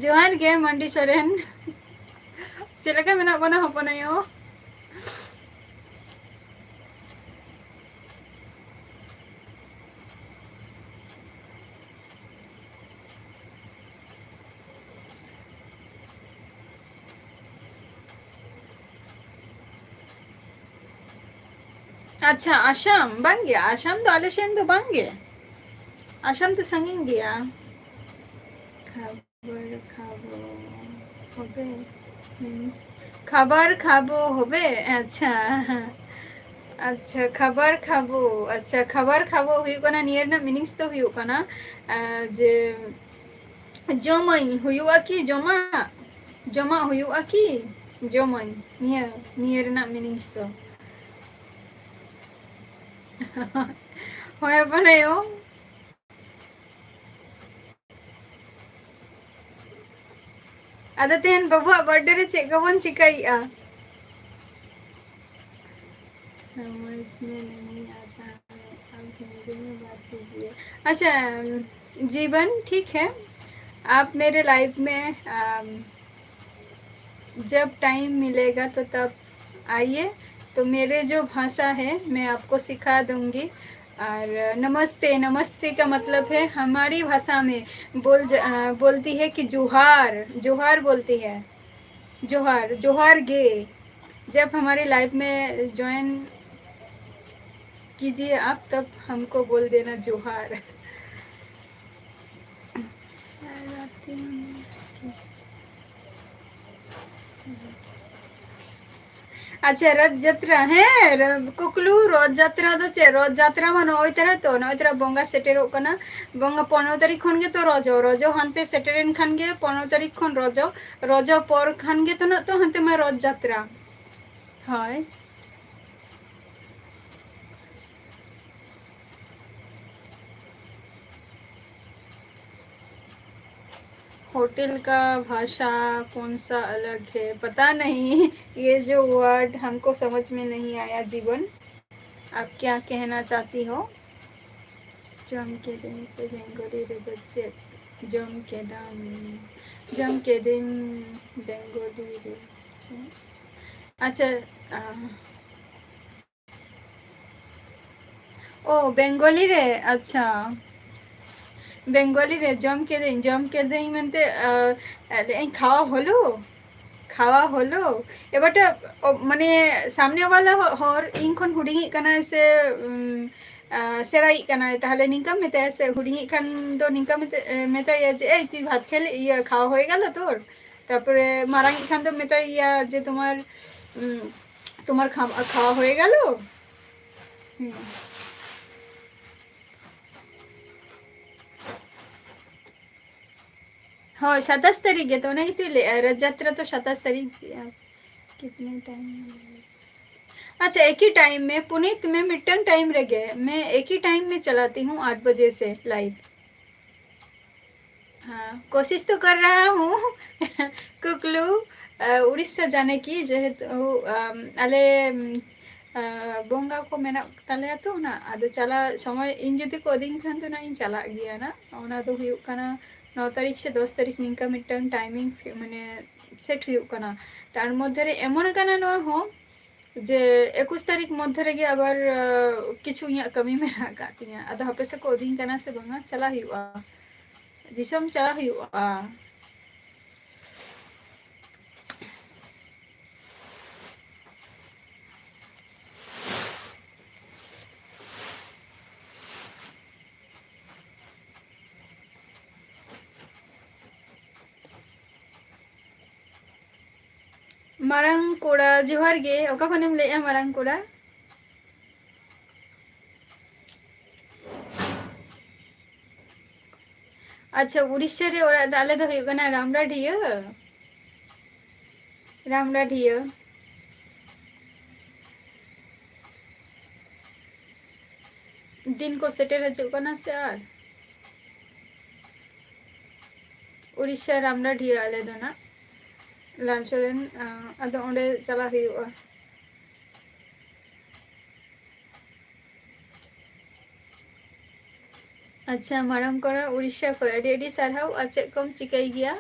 ᱡᱚᱦᱟᱨ ᱜᱮ ᱢᱟᱱᱰᱤ ᱥᱚᱨᱮᱱ᱾ ᱪᱮᱫ ᱞᱮᱠᱟ ᱢᱮᱱᱟᱜ ᱵᱚᱱᱟ ᱦᱚᱯᱚᱱ ᱟᱭᱳ? ᱟᱪᱪᱷᱟ, ᱟᱥᱟᱢ ᱵᱟᱝ ᱜᱮ, ᱟᱥᱟᱢ ᱫᱚ ᱟᱞᱮ ᱥᱮᱱ ᱫᱚ ᱵᱟᱝ ᱜᱮ, ᱟᱥᱟᱢ ᱫᱚ ᱥᱟᱺᱜᱤᱧ ᱜᱮᱭᱟ᱾ ᱠᱷᱟᱵᱚᱨ, ᱠᱷᱟᱵᱚᱨ, ᱠᱷᱚᱵᱚᱨ means ᱠᱷᱟᱵᱟᱨ ᱠᱷᱟᱵᱚ ᱦᱚᱵᱮ? ᱟᱪᱪᱷᱟ᱾ ᱟᱪᱪᱷᱟ, ᱠᱷᱟᱵᱟᱨ ᱠᱷᱟᱵᱚ᱾ ᱟᱪᱪᱷᱟ, ᱠᱷᱟᱵᱟᱨ ᱠᱷᱟᱵᱚ ᱦᱩᱭᱩᱜ ᱠᱟᱱᱟ, ᱱᱤᱭᱟᱹ ᱨᱮᱱᱟᱜ meanings ᱫᱚ ᱦᱩᱭᱩᱜ ᱠᱟᱱᱟ, ᱟᱸ, ᱡᱮ ᱡᱚᱢᱟᱹᱧ, ᱦᱩᱭᱩᱜᱼᱟ ᱠᱤ ᱡᱚᱢᱟᱜ? ᱡᱚᱢᱟᱜ ᱦᱩᱭᱩᱜᱼᱟ ᱠᱤ? ᱡᱚᱢᱟᱹᱧ᱾ ᱱᱤᱭᱟᱹ, ᱱᱤᱭᱟᱹ ᱨᱮᱱᱟᱜ meanings ᱫᱚ᱾ ᱦᱳᱭ, ᱦᱚᱯᱚᱱ ᱟᱭᱳ᱾ ᱟᱫᱚ ᱛᱮᱦᱮᱧ ᱵᱟᱹᱵᱩᱣᱟᱜ birthday ᱨᱮ ᱪᱮᱫ ᱠᱚᱵᱚᱱ ᱪᱤᱠᱟᱹᱭᱮᱫᱼᱟ? समझ में नहीं आता है, अब हिंदी में बात कीजिए। अच्छा, जीवन, ठीक है, आप मेरे लाइव में, अम, जब टाइम मिलेगा तो तब आइए, तो मेरे जो भाषा है मैं आपको सिखा दूंगी। और नमस्ते, नमस्ते का मतलब है हमारी भाषा में बोल ज-, अ, बोलती है कि जोहार, जोहार बोलती है, जोहार, जोहार गे। जब हमारे लाइव में ज्वाइन कीजिए आप, तब हमको बोल देना जोहार। ᱟᱪᱪᱷᱟ, ᱨᱚᱛᱷ ᱡᱟᱛᱨᱟ, ᱦᱮᱸ, ᱨᱚ-, ᱠᱩᱠᱞᱩ, ᱨᱚᱛᱷ ᱡᱟᱛᱨᱟ ᱫᱚ ᱪᱮᱫ? ᱨᱚᱛᱷ ᱡᱟᱛᱨᱟ ᱢᱟ ᱱᱚᱜᱼᱚᱭ ᱛᱟᱨᱟ ᱛᱚ, ᱱᱚᱜᱼᱚᱭ ᱛᱟᱨᱟ ᱵᱚᱸᱜᱟ ᱥᱮᱴᱮᱨᱚᱜ ᱠᱟᱱᱟ᱾ ᱵᱚᱸᱜᱟ ᱯᱚᱱᱨᱚ ᱛᱟᱹᱨᱤᱠᱷ ᱠᱷᱚᱱ ᱜᱮᱛᱚ ᱨᱚᱡᱚ, ᱨᱚᱡᱚ ᱦᱟᱱᱛᱮ ᱥᱮᱴᱮᱨᱮᱱ ᱠᱷᱟᱱ ᱜᱮ ᱯᱚᱱᱨᱚ ᱛᱟᱹᱨᱤᱠᱷ ᱠᱷᱚᱱ ᱨᱚᱡᱚ, ᱨᱚᱡᱚ ᱯᱚᱨ ᱠᱷᱟᱱ ᱜᱮᱛᱚ ᱱᱟᱜ ᱛᱚ ᱦᱟᱱᱛᱮ ᱢᱟ ᱨᱚᱛᱷ ᱡᱟᱛᱨᱟ᱾ ᱦᱳᱭ᱾ होटल का भाषा कौन सा अलग है, पता नहीं। ये जो वर्ड हमको समझ में नहीं आया। जीवन, आप क्या कहना चाहती हो? ᱡᱚᱢ ᱠᱮᱫᱟᱹᱧ ᱥᱮ ᱵᱮᱝᱜᱚᱞᱤ ᱨᱮᱫᱚ ᱪᱮᱫ? ᱡᱚᱢ ᱠᱮᱫᱟᱢ, ᱡᱚᱢ ᱠᱮᱫᱟᱹᱧ ᱵᱮᱝᱜᱚᱞᱤ ᱨᱮ ᱪᱮᱫ? ᱟᱪᱪᱷᱟ, ᱟᱸ, ᱳ, ᱵᱮᱝᱜᱚᱞᱤ ᱨᱮ, ᱟᱪᱪᱷᱟ᱾ ᱵᱮᱝᱜᱚᱞᱤ ᱨᱮ ᱡᱚᱢ ᱠᱮᱫᱟᱹᱧ, ᱡᱚᱢ ᱠᱮᱫᱟᱹᱧ ᱢᱮᱱᱛᱮ, ᱟᱸ, ᱞᱟᱹᱭᱮᱫᱟᱹᱧ, ᱠᱷᱟᱣᱟ ᱦᱚᱞᱳ? ᱠᱷᱟᱣᱟ ᱦᱚᱞᱳ? ᱮᱵᱟᱨ ᱴᱟ-, ᱚ, ᱢᱟᱱᱮ, ᱥᱟᱢᱱᱮ ᱣᱟᱞᱟ ᱦᱚ-, ᱦᱚᱲ ᱤᱧ ᱠᱷᱚᱱ ᱦᱩᱰᱤᱧᱤᱡ ᱠᱟᱱᱟᱭ ᱥᱮ, ᱩᱢ, ᱟᱸ, ᱥᱮᱬᱟᱭᱤᱡ ᱠᱟᱱᱟᱭ, ᱛᱟᱦᱞᱮ ᱱᱤᱝᱠᱟᱹᱢ ᱢᱮᱛᱟᱭᱟ ᱥᱮ, ᱦᱩᱰᱤᱧᱤᱡ ᱠᱷᱟᱱ ᱫᱚ ᱱᱤᱝᱠᱟᱹ ᱢᱮᱛᱟ-, ᱢᱮᱛᱟᱭᱟ ᱡᱮ, "ᱮᱭ, তুই ভাত খেলি, ইয়ে, খাওয়া হয়ে গেল তোর?" ᱛᱟᱨᱯᱚᱨᱮ ᱢᱟᱨᱟᱝ ᱤᱡ ᱠᱷᱟᱱ ᱫᱚ ᱢᱮᱛᱟᱭ ᱜᱮᱭᱟ ᱡᱮ, "তোমার, উম, তোমার খাওয়া, খাওয়া হয়ে গেল?" হুম। ᱦᱳᱭ, ᱥᱟᱛᱟᱥ ᱛᱟᱹᱨᱤᱠᱷ ᱜᱮᱛᱚ, ᱚᱱᱟ ᱜᱮᱛᱚᱭ ᱞᱟᱹᱭᱮᱜᱼᱟ, ᱨᱚᱛᱷ ᱡᱟᱛᱨᱟ ᱛᱚ ᱥᱟᱛᱟᱥ ᱛᱟᱹᱨᱤᱠᱷ ᱜᱮᱭᱟ᱾ ᱠᱤᱛᱱᱮ ᱴᱟᱭᱤᱢ? ᱟᱪᱪᱷᱟ, ᱮᱠᱤ ᱴᱟᱭᱤᱢ ᱢᱮ ᱯᱩᱱᱤᱛ, ᱢᱮ ᱢᱤᱫᱴᱟᱝ ᱴᱟᱭᱤᱢ ᱨᱮᱜᱮ, ᱢᱮ ᱮᱠᱤ ᱴᱟᱭᱤᱢ ᱢᱮ ᱪᱟᱞᱟᱛᱤ ᱦᱩᱸ ᱟᱴ ᱵᱟᱡᱮ ᱥᱮ ᱞᱟᱭᱤᱵᱷ᱾ ᱦᱮᱸ, ᱠᱳᱥᱤᱥ ᱛᱚ ᱠᱟᱨ ᱨᱟᱦᱟ ᱦᱩᱸ᱾ ᱠᱩᱠᱞᱩ, ᱟ, ᱩᱲᱤᱥᱥᱟ ᱡᱟᱱᱮ ᱠᱤ, ᱡᱮᱦᱮᱛᱩ, ᱟᱢ, ᱟᱞᱮ, ᱟᱢ, ᱟ, ᱵᱚᱸᱜᱟ ᱠᱚ ᱢᱮᱱᱟᱜ ᱛᱟᱞᱮᱭᱟ ᱛᱚ ᱚᱱᱟ, ᱟᱫᱚ ᱪᱟᱞᱟᱜ ᱥᱚᱢᱚᱭ ᱤᱧ ᱡᱩᱫᱤ ᱠᱚ ᱤᱫᱤᱧ ᱠᱷᱟᱱ ᱫᱚ ᱱᱟᱜ ᱤᱧ ᱪᱟᱞᱟᱜ ᱜᱮᱭᱟ ᱱᱟᱜ᱾ ᱚᱱᱟ ᱫᱚ ᱦᱩᱭᱩᱜ ᱠᱟᱱᱟ ᱱᱚ ᱛᱟᱹᱨᱤᱠᱷ ᱥᱮ ᱫᱚᱥ ᱛᱟᱹᱨᱤᱠᱷ ᱱᱤᱝᱠᱟ ᱢᱤᱫᱴᱟᱝ ᱴᱟᱭᱢᱤᱝ ᱯᱷᱤ-, ᱢᱟᱱᱮ ᱥᱮᱴ ᱦᱩᱭᱩᱜ ᱠᱟᱱᱟ᱾ ᱛᱟᱨ ᱢᱚᱫᱽᱫᱷᱮ ᱨᱮ ᱮᱢᱚᱱ ᱠᱟᱱᱟ ᱱᱚᱣᱟ ᱦᱚᱸ ᱡᱮ ᱮᱠᱩᱥ ᱛᱟᱹᱨᱤᱠᱷ ᱢᱚᱫᱽᱫᱷᱮ ᱨᱮᱜᱮ ᱟᱵᱟᱨ, ᱟ, ᱠᱤᱪᱷᱩ ᱤᱧᱟᱹᱜ ᱠᱟᱹᱢᱤ ᱢᱮᱱᱟᱜ ᱟᱠᱟᱫ ᱛᱤᱧᱟᱹ᱾ ᱟᱫᱚ ᱦᱟᱯᱮ ᱥᱮ ᱠᱚ ᱤᱫᱤᱧ ᱠᱟᱱᱟ ᱥᱮ ᱵᱟᱝᱟ, ᱪᱟᱞᱟᱜ ᱦᱩᱭᱩᱜᱼᱟ, ᱫᱤᱥᱚᱢ ᱪᱟᱞᱟᱜ ᱦᱩᱭᱩᱜᱼᱟ᱾ ᱢᱟᱨᱟᱝ ᱠᱚᱲᱟ, ᱡᱚᱦᱟᱨ ᱜᱮ᱾ ᱚᱠᱟ ᱠᱷᱚᱱᱮᱢ ᱞᱟᱹᱭᱮᱜᱼᱟ, ᱢᱟᱨᱟᱝ ᱠᱚᱲᱟ? ᱟᱪᱪᱷᱟ, ᱩᱲᱤᱥᱥᱟ ᱨᱮ ᱚᱲᱟᱜ ᱫᱚ ᱟᱞᱮ ᱫᱚ ᱦᱩᱭᱩᱜ ᱠᱟᱱᱟ ᱨᱟᱢᱰᱟᱰᱷᱤᱭᱟᱹ᱾ ᱨᱟᱢᱰᱟᱰᱷᱤᱭᱟᱹ᱾ ᱫᱤᱱ ᱠᱚ ᱥᱮᱴᱮᱨ ᱦᱤᱡᱩᱜ ᱠᱟᱱᱟ ᱥᱮ ᱟᱨ᱾ ᱩᱲᱤᱥᱥᱟ ᱨᱟᱢᱰᱟᱰᱷᱤᱭᱟᱹ ᱟᱞᱮ ᱫᱚ ᱱᱟᱜ᱾ ᱞᱟᱞ ᱥᱚᱨᱮᱱ, ᱟᱸ, ᱟᱫᱚ ᱚᱸᱰᱮ ᱪᱟᱞᱟᱜ ᱦᱩᱭᱩᱜᱼᱟ᱾ ᱟᱪᱪᱷᱟ, ᱢᱟᱨᱟᱝ ᱠᱚᱲᱟ ᱩᱲᱤᱥᱥᱟ ᱠᱷᱚᱱ, ᱟᱹᱰᱤ ᱟᱹᱰᱤ ᱥᱟᱨᱦᱟᱣ᱾ ᱟᱨ ᱪᱮᱫ ᱠᱚᱢ ᱪᱤᱠᱟᱹᱭ ᱜᱮᱭᱟ?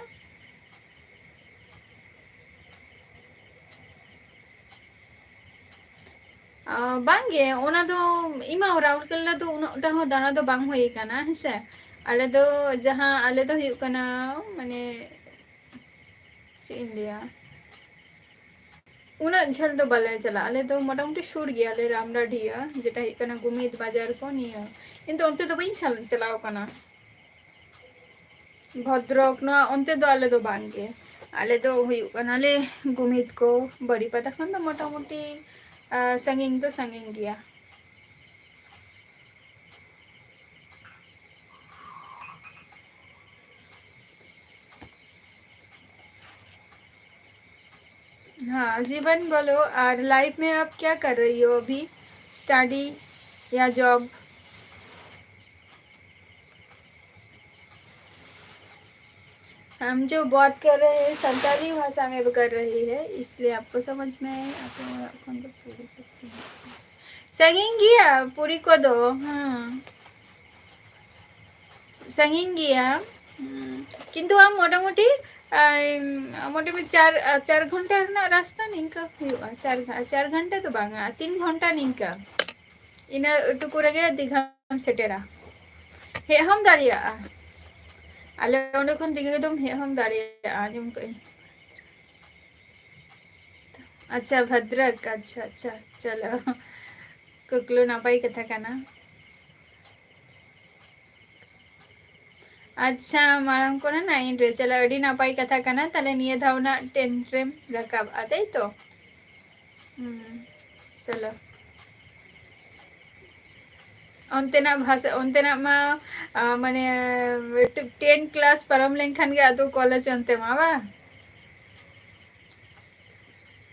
ᱚ, ᱵᱟᱝᱜᱮ, ᱚᱱᱟ ᱫᱚ ᱤᱧ ᱢᱟ ᱨᱟᱩᱨᱠᱮᱞᱟ ᱫᱚ ᱩᱱᱟᱹᱜ ᱴᱟ ᱦᱚᱸ ᱫᱟᱬᱟ ᱫᱚ ᱵᱟᱝ ᱦᱩᱭ ᱟᱠᱟᱱᱟ, ᱦᱮᱸᱥᱮ᱾ ᱟᱞᱮ ᱫᱚ ᱡᱟᱦᱟᱸ, ᱟᱞᱮ ᱫᱚ ᱦᱩᱭᱩᱜ ᱠᱟᱱᱟ, ᱢᱟᱱᱮ, ᱪᱮᱫ ᱤᱧ ᱞᱟᱹᱭᱟ, ᱩᱱᱟᱹᱜ ᱡᱷᱟᱹᱞ ᱫᱚ ᱵᱟᱞᱮ ᱪᱟᱞᱟᱜᱼᱟ᱾ ᱟᱞᱮ ᱫᱚ ᱢᱚᱴᱟᱢᱩᱴᱤ ᱥᱩᱨ ᱜᱮᱭᱟᱞᱮ, ᱨᱟᱢᱰᱟᱰᱷᱤᱭᱟᱹ, ᱡᱮᱴᱟ ᱦᱩᱭᱩᱜ ᱠᱟᱱᱟ ᱜᱩᱢᱤᱫ ᱵᱟᱡᱟᱨ ᱠᱚ ᱱᱤᱭᱟᱹ, ᱠᱤᱱᱛᱩ ᱚᱱᱛᱮ ᱫᱚ ᱵᱟᱹᱧ ᱪᱟᱞ-, ᱪᱟᱞᱟᱣ ᱠᱟᱱᱟ᱾ ᱵᱷᱚᱫᱨᱚᱠ, ᱱᱚᱣᱟ ᱚᱱᱛᱮ ᱫᱚ ᱟᱞᱮ ᱫᱚ ᱵᱟᱝ ᱜᱮ᱾ ᱟᱞᱮ ᱫᱚ ᱦᱩᱭᱩᱜ ᱠᱟᱱᱟᱞᱮ ᱜᱩᱢᱤᱫ ᱠᱚ, ᱵᱟᱨᱤᱯᱟᱫᱟ ᱠᱷᱚᱱ ᱫᱚ ᱢᱚᱴᱟᱢᱩᱴᱤ, ᱟᱸ, ᱥᱟᱺᱜᱤᱧ ᱫᱚ ᱥᱟᱺᱜᱤᱧ ᱜᱮᱭᱟ᱾ हाँ, जीवन बोलो, और लाइफ में आप क्या कर रही हो अभी? स्टडी या जॉब? हम जो बात कर रहे हैं, संताली भाषा में कर रही है, इसलिए आपको समझ में आए, आपको, आपको तो पूरी करती है। ᱥᱟᱺᱜᱤᱧ ᱜᱮᱭᱟ ᱯᱩᱨᱤ ᱠᱚᱫᱚ, ᱦᱮᱸ᱾ ᱥᱟᱺᱜᱤᱧ ᱜᱮᱭᱟ᱾ ᱦᱩᱸ᱾ ᱠᱤᱱᱛᱩ ᱟᱢ ᱢᱚᱴᱟᱢᱩᱴᱤ, ᱟᱢ, ᱢᱚᱴᱟᱢᱩᱴᱤ ᱪᱟᱨ, ᱪᱟᱨ ᱜᱷᱚᱱᱴᱟ ᱨᱮᱱᱟᱜ ᱨᱟᱥᱛᱟ ᱱᱤᱝᱠᱟᱹ ᱦᱩᱭᱩᱜᱼᱟ᱾ ᱪᱟᱨ ᱜᱷᱟ-, ᱪᱟᱨ ᱜᱷᱚᱱᱴᱟ ᱫᱚ ᱵᱟᱝᱟ, ᱛᱤᱱ ᱜᱷᱚᱱᱴᱟ ᱱᱤᱝᱠᱟᱹ᱾ ᱤᱱᱟᱹ ᱴᱩᱠᱩ ᱨᱮᱜᱮ ᱫᱤᱜᱷᱟᱢ ᱥᱮᱴᱮᱨᱟ᱾ ᱦᱮᱡ ᱦᱚᱸᱢ ᱫᱟᱲᱮᱭᱟᱜᱼᱟ᱾ ᱟᱞᱮ ᱚᱸᱰᱮ ᱠᱷᱚᱱ ᱫᱤᱜᱷᱟ ᱫᱚᱢ ᱦᱮᱡ ᱦᱚᱸᱢ ᱫᱟᱲᱮᱭᱟᱜᱼᱟ, ᱟᱸᱡᱚᱢ ᱠᱟᱜ ᱟᱹᱧ᱾ ᱟᱪᱪᱷᱟ, ᱵᱷᱟᱫᱨᱚᱠ, ᱟᱪᱪᱷᱟ, ᱟᱪᱪᱷᱟ, ᱪᱚᱞᱚ᱾ ᱠᱩᱠᱞᱩ ᱱᱟᱯᱟᱭ ᱠᱟᱛᱷᱟ ᱠᱟᱱᱟ᱾ ᱟᱪᱪᱷᱟ, ᱢᱟᱲᱟᱝ ᱠᱷᱚᱱᱟᱜ nine ᱨᱮ᱾ ᱪᱚᱞᱚ, ᱟᱹᱰᱤ ᱱᱟᱯᱟᱭ ᱠᱟᱛᱷᱟ ᱠᱟᱱᱟ᱾ ᱛᱟᱦᱞᱮ ᱱᱤᱭᱟᱹ ᱫᱷᱟᱣ ᱱᱟᱜ ten ᱨᱮᱢ ᱨᱟᱠᱟᱵᱼᱟ, ᱛᱟᱭ ᱛᱚ? ᱦᱩᱸ, ᱪᱚᱞᱚ᱾ ᱚᱱᱛᱮᱱᱟᱜ ᱵᱷᱟᱥᱟ, ᱚᱱᱛᱮᱱᱟᱜ ᱢᱟ, ᱟ, ᱢᱟᱱᱮ, ten class ᱯᱟᱨᱚᱢ ᱞᱮᱱᱠᱷᱟᱱ ᱜᱮ ᱟᱫᱚ ᱠᱚᱞᱮᱡᱽ ᱚᱱᱛᱮ ᱢᱟ, ᱵᱟᱝ?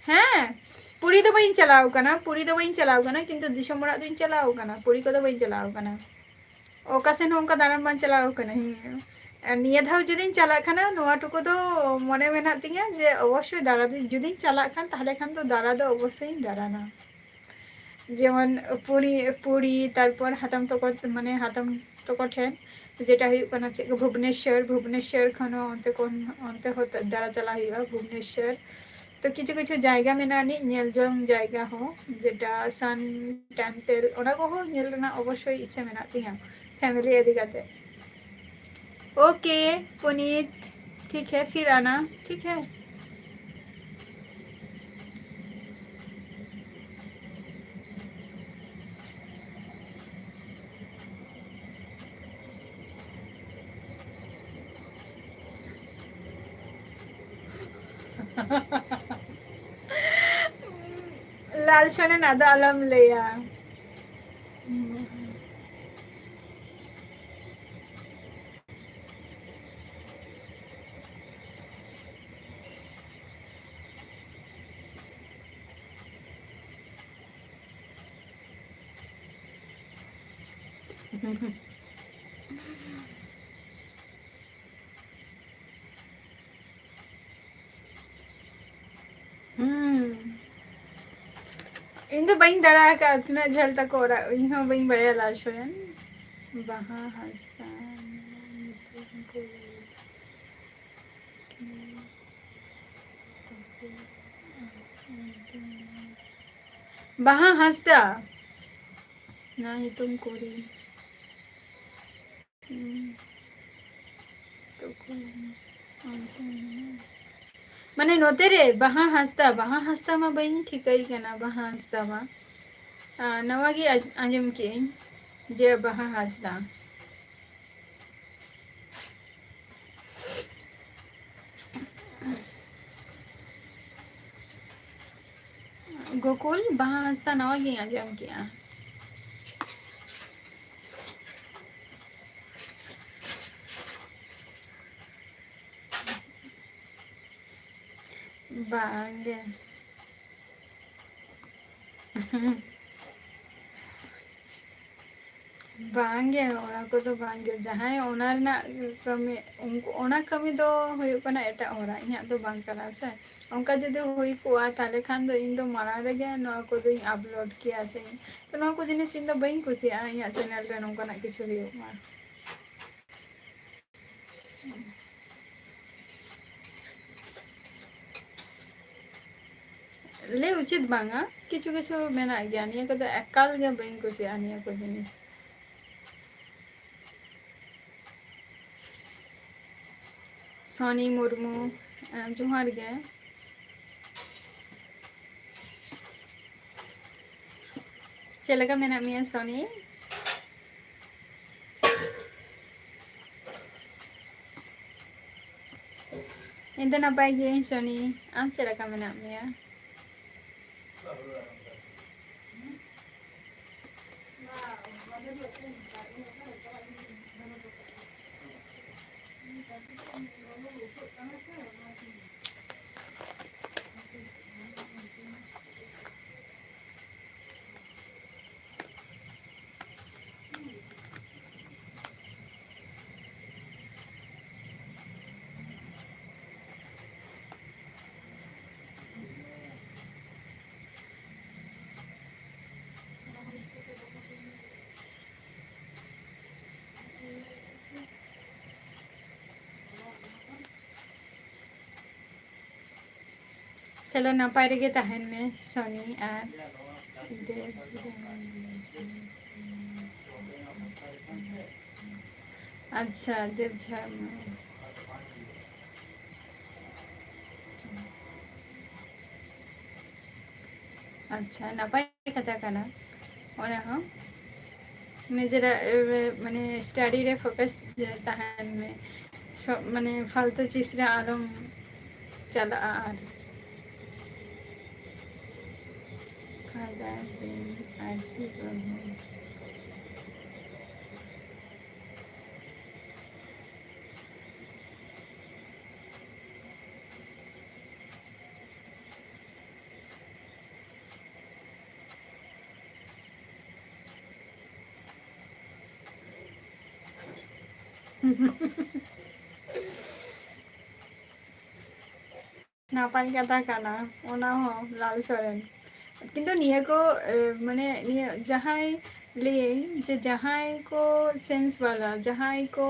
ᱦᱮᱸ, ᱯᱩᱨᱤ ᱫᱚ ᱵᱟᱹᱧ ᱪᱟᱞᱟᱣ ᱠᱟᱱᱟ, ᱯᱩᱨᱤ ᱫᱚ ᱵᱟᱹᱧ ᱪᱟᱞᱟᱣ ᱠᱟᱱᱟ, ᱠᱤᱱᱛᱩ ᱫᱤᱥᱚᱢ ᱚᱲᱟᱜ ᱫᱚᱧ ᱪᱟᱞᱟᱣ ᱠᱟᱱᱟ, ᱯᱩᱨᱤ ᱠᱚᱫᱚ ᱵᱟᱹᱧ ᱪᱟᱞᱟᱣ ᱠᱟᱱᱟ᱾ ᱚᱠᱟ ᱥᱮᱱ ᱦᱚᱸ ᱚᱱᱠᱟ ᱫᱟᱬᱟᱱ ᱵᱟᱝ ᱪᱟᱞᱟᱣ ᱠᱟᱱᱟ᱾ ᱦᱮᱸ᱾ ᱟᱨ ᱱᱤᱭᱟᱹ ᱫᱷᱟᱣ ᱡᱩᱫᱤᱧ ᱪᱟᱞᱟᱜ ᱠᱷᱟᱱᱟ, ᱱᱚᱣᱟ ᱴᱩᱠᱩ ᱫᱚ ᱢᱚᱱᱮ ᱢᱮᱱᱟᱜ ᱛᱤᱧᱟᱹ ᱡᱮ ᱚᱵᱚᱥᱥᱳᱭ ᱫᱟᱬᱟ ᱫᱚ, ᱡᱩᱫᱤᱧ ᱪᱟᱞᱟᱜ ᱠᱷᱟᱱ, ᱛᱟᱦᱞᱮ ᱠᱷᱟᱱ ᱫᱚ ᱫᱟᱬᱟ ᱫᱚ ᱚᱵᱚᱥᱥᱳᱭᱤᱧ ᱫᱟᱬᱟᱱᱟ᱾ ᱡᱮᱢᱚᱱ ᱯᱩᱨᱤ, ᱯᱩᱨᱤ, ᱛᱟᱨᱯᱚᱨ ᱦᱟᱛᱟᱢ ᱛᱟᱠᱚ, ᱢᱟᱱᱮ ᱦᱟᱛᱟᱢ ᱛᱟᱠᱚ ᱴᱷᱮᱱ, ᱡᱮᱴᱟ ᱦᱩᱭᱩᱜ ᱠᱟᱱᱟ ᱪᱮᱫ ᱠᱚ, ᱵᱷᱩᱵᱽᱱᱮᱥᱥᱚᱨ, ᱵᱷᱩᱵᱽᱱᱮᱥᱥᱚᱨ ᱠᱷᱚᱱ ᱦᱚᱸ ᱚᱱᱛᱮ ᱠᱷᱚᱱ, ᱚᱱᱛᱮ ᱦᱚᱸ ᱫᱟᱬᱟ ᱪᱟᱞᱟᱜ ᱦᱩᱭᱩᱜᱼᱟ, ᱵᱷᱩᱵᱽᱱᱮᱥᱥᱚᱨ᱾ ᱛᱚ ᱠᱤᱪᱷᱩ ᱠᱤᱪᱷᱩ ᱡᱟᱭᱜᱟ ᱢᱮᱱᱟᱜᱼᱟ ᱟᱹᱱᱤᱡ ᱧᱮᱞ ᱡᱚᱝ ᱡᱟᱭᱜᱟ ᱦᱚᱸ, ᱡᱮᱴᱟ ᱥᱟᱱ ᱴᱮᱢᱯᱮᱞ, ᱚᱱᱟ ᱠᱚᱦᱚᱸ ᱧᱮᱞ ᱨᱮᱱᱟᱜ ᱚᱵᱚᱥᱥᱳᱭ ᱤᱪᱪᱷᱟᱹ ᱢᱮᱱᱟᱜ ᱛᱤᱧᱟᱹ, ᱯᱷᱮᱢᱤᱞᱤ ᱤᱫᱤ ᱠᱟᱛᱮ᱾ ओके पुनीत, ठीक है, फिर आना, ठीक है। ᱞᱟᱞ ᱥᱚᱨᱮᱱ, ᱟᱫᱚ ᱟᱞᱚᱢ ᱞᱟᱹᱭᱟ᱾ ᱦᱩᱸ᱾ ᱤᱧ ᱫᱚ ᱵᱟᱹᱧ ᱫᱟᱬᱟ ᱟᱠᱟᱫᱼᱟ ᱛᱤᱱᱟᱹᱜ ᱡᱷᱟᱹᱞ ᱛᱟᱠᱚ ᱚᱲᱟᱜ, ᱤᱧ ᱦᱚᱸ ᱵᱟᱹᱧ ᱵᱟᱲᱟᱭᱟ ᱞᱟᱞ ᱥᱚᱨᱮᱱ᱾ ᱵᱟᱦᱟ ᱦᱟᱸᱥᱫᱟ᱾ ᱵᱟᱦᱟ ᱦᱟᱸᱥᱫᱟ᱾ ᱱᱚᱣᱟ ᱧᱩᱛᱩᱢ ᱠᱩᱲᱤ᱾ ᱦᱩᱸ᱾ ᱛᱚᱠᱷᱚᱱ ᱢᱟᱱᱮ ᱱᱚᱛᱮ ᱨᱮ ᱵᱟᱦᱟ ᱦᱟᱸᱥᱫᱟ, ᱵᱟᱦᱟ ᱦᱟᱸᱥᱫᱟ ᱢᱟ ᱵᱟᱹᱧ ᱴᱷᱤᱠᱟᱹᱭ ᱠᱟᱱᱟ, ᱵᱟᱦᱟ ᱦᱟᱸᱥᱫᱟ ᱢᱟ᱾ ᱟᱨ ᱱᱟᱣᱟ ᱜᱮ ᱟᱸᱡ-, ᱟᱸᱡᱚᱢ ᱠᱮᱜ ᱟᱹᱧ ᱡᱮ ᱵᱟᱦᱟ ᱦᱟᱸᱥᱫᱟ᱾ ᱜᱳᱠᱩᱞ, ᱵᱟᱦᱟ ᱦᱟᱸᱥᱫᱟ ᱱᱟᱣᱟ ᱜᱤᱧ ᱟᱸᱡᱚᱢ ᱠᱮᱜᱼᱟ᱾ ᱵᱟᱝᱜᱮ᱾ ᱵᱟᱝᱜᱮ, ᱚᱱᱟ ᱠᱚᱫᱚ ᱵᱟᱝᱜᱮ᱾ ᱡᱟᱦᱟᱸᱭ ᱚᱱᱟ ᱨᱮᱱᱟᱜ ᱠᱟᱹᱢᱤ, ᱩᱱᱠᱩ, ᱚᱱᱟ ᱠᱟᱹᱢᱤ ᱫᱚ ᱦᱩᱭᱩᱜ ᱠᱟᱱᱟ ᱮᱴᱟᱜ ᱦᱚᱲᱟᱜ, ᱤᱧᱟᱹᱜ ᱫᱚ ᱵᱟᱝ ᱠᱟᱱᱟ ᱥᱮ᱾ ᱚᱱᱠᱟ ᱡᱩᱫᱤ ᱦᱩᱭ ᱠᱚᱜᱼᱟ, ᱛᱟᱦᱞᱮ ᱠᱷᱟᱱ ᱫᱚ ᱤᱧ ᱫᱚ ᱢᱟᱲᱟᱝ ᱨᱮᱜᱮ ᱱᱚᱣᱟ ᱠᱚᱫᱚᱧ upload ᱠᱮᱭᱟ ᱥᱮ᱾ ᱛᱚ, ᱱᱚᱣᱟ ᱠᱚ ᱡᱤᱱᱤᱥ ᱤᱧ ᱫᱚ ᱵᱟᱹᱧ ᱠᱩᱥᱤᱭᱟᱜᱼᱟ, ᱤᱧᱟᱹᱜ channel ᱨᱮ ᱱᱚᱝᱠᱟᱱᱟᱜ ᱠᱤᱪᱷᱩ ᱦᱩᱭᱩᱜ ᱢᱟ᱾ ᱞᱟᱹᱭ ᱩᱪᱤᱛ ᱵᱟᱝᱟ, ᱠᱤᱪᱷᱩ ᱠᱤᱪᱷᱩ ᱢᱮᱱᱟᱜ ᱜᱮᱭᱟ, ᱱᱤᱭᱟᱹ ᱠᱚᱫᱚ ᱮᱠᱟᱞ ᱜᱮ ᱵᱟᱹᱧ ᱠᱩᱥᱤᱭᱟᱜᱼᱟ, ᱱᱤᱭᱟᱹ ᱠᱚ ᱡᱤᱱᱤᱥ᱾ ᱥᱚᱱᱤ ᱢᱩᱨᱢᱩ, ᱮᱸ, ᱡᱚᱦᱟᱨ ᱜᱮ᱾ ᱪᱮᱫ ᱞᱮᱠᱟ ᱢᱮᱱᱟᱜ ᱢᱮᱭᱟ ᱥᱚᱱᱤ? ᱤᱧ ᱫᱚ ᱱᱟᱯᱟᱭ ᱜᱤᱭᱟᱹᱧ ᱥᱚᱱᱤ, ᱟᱢ ᱪᱮᱫ ᱞᱮᱠᱟ ᱢᱮᱱᱟᱜ ᱢᱮᱭᱟ? ᱪᱚᱞᱚ, ᱱᱟᱯᱟᱭ ᱨᱮᱜᱮ ᱛᱟᱦᱮᱱ ᱢᱮ ᱥᱚᱱᱤ ᱟᱨ ᱫᱮᱵ᱾ ᱟᱪᱪᱷᱟ, ᱫᱮᱵ ᱡᱷᱟᱲ ᱢᱩᱨᱢᱩ᱾ ᱟᱪᱪᱷᱟ, ᱱᱟᱯᱟᱭ ᱠᱟᱛᱷᱟ ᱠᱟᱱᱟ ᱚᱱᱟ ᱦᱚᱸ᱾ ᱱᱤᱡᱮᱨᱟᱜ, ᱮ, ᱢᱟᱱᱮ, study ᱨᱮ focus ᱛᱟᱦᱮᱱ ᱢᱮ᱾ ᱥᱚᱵ, ᱢᱟᱱᱮ, ᱯᱷᱟᱞᱛᱩ ᱪᱤᱡᱽ ᱨᱮ ᱟᱞᱚᱢ ᱪᱟᱞᱟᱜᱼᱟ᱾ ᱟᱨ ᱯᱷᱟᱫᱟᱨ ᱨᱮᱱ ᱟᱹᱰᱤ ᱵᱟᱹᱦᱩ᱾ ᱱᱟᱯᱟᱭ ᱠᱟᱛᱷᱟ ᱠᱟᱱᱟ ᱚᱱᱟ ᱦᱚᱸ, ᱞᱟᱞ ᱥᱚᱨᱮᱱ᱾ ᱠᱤᱱᱛᱩ ᱱᱤᱭᱟᱹ ᱠᱚ, ᱮ, ᱢᱟᱱᱮ, ᱱᱤᱭᱟᱹ ᱡᱟᱦᱟᱸᱭ ᱞᱟᱹᱭᱟᱹᱧ ᱡᱮ ᱡᱟᱦᱟᱸᱭ ᱠᱚ sense ᱵᱟᱞᱟ, ᱡᱟᱦᱟᱸᱭ ᱠᱚ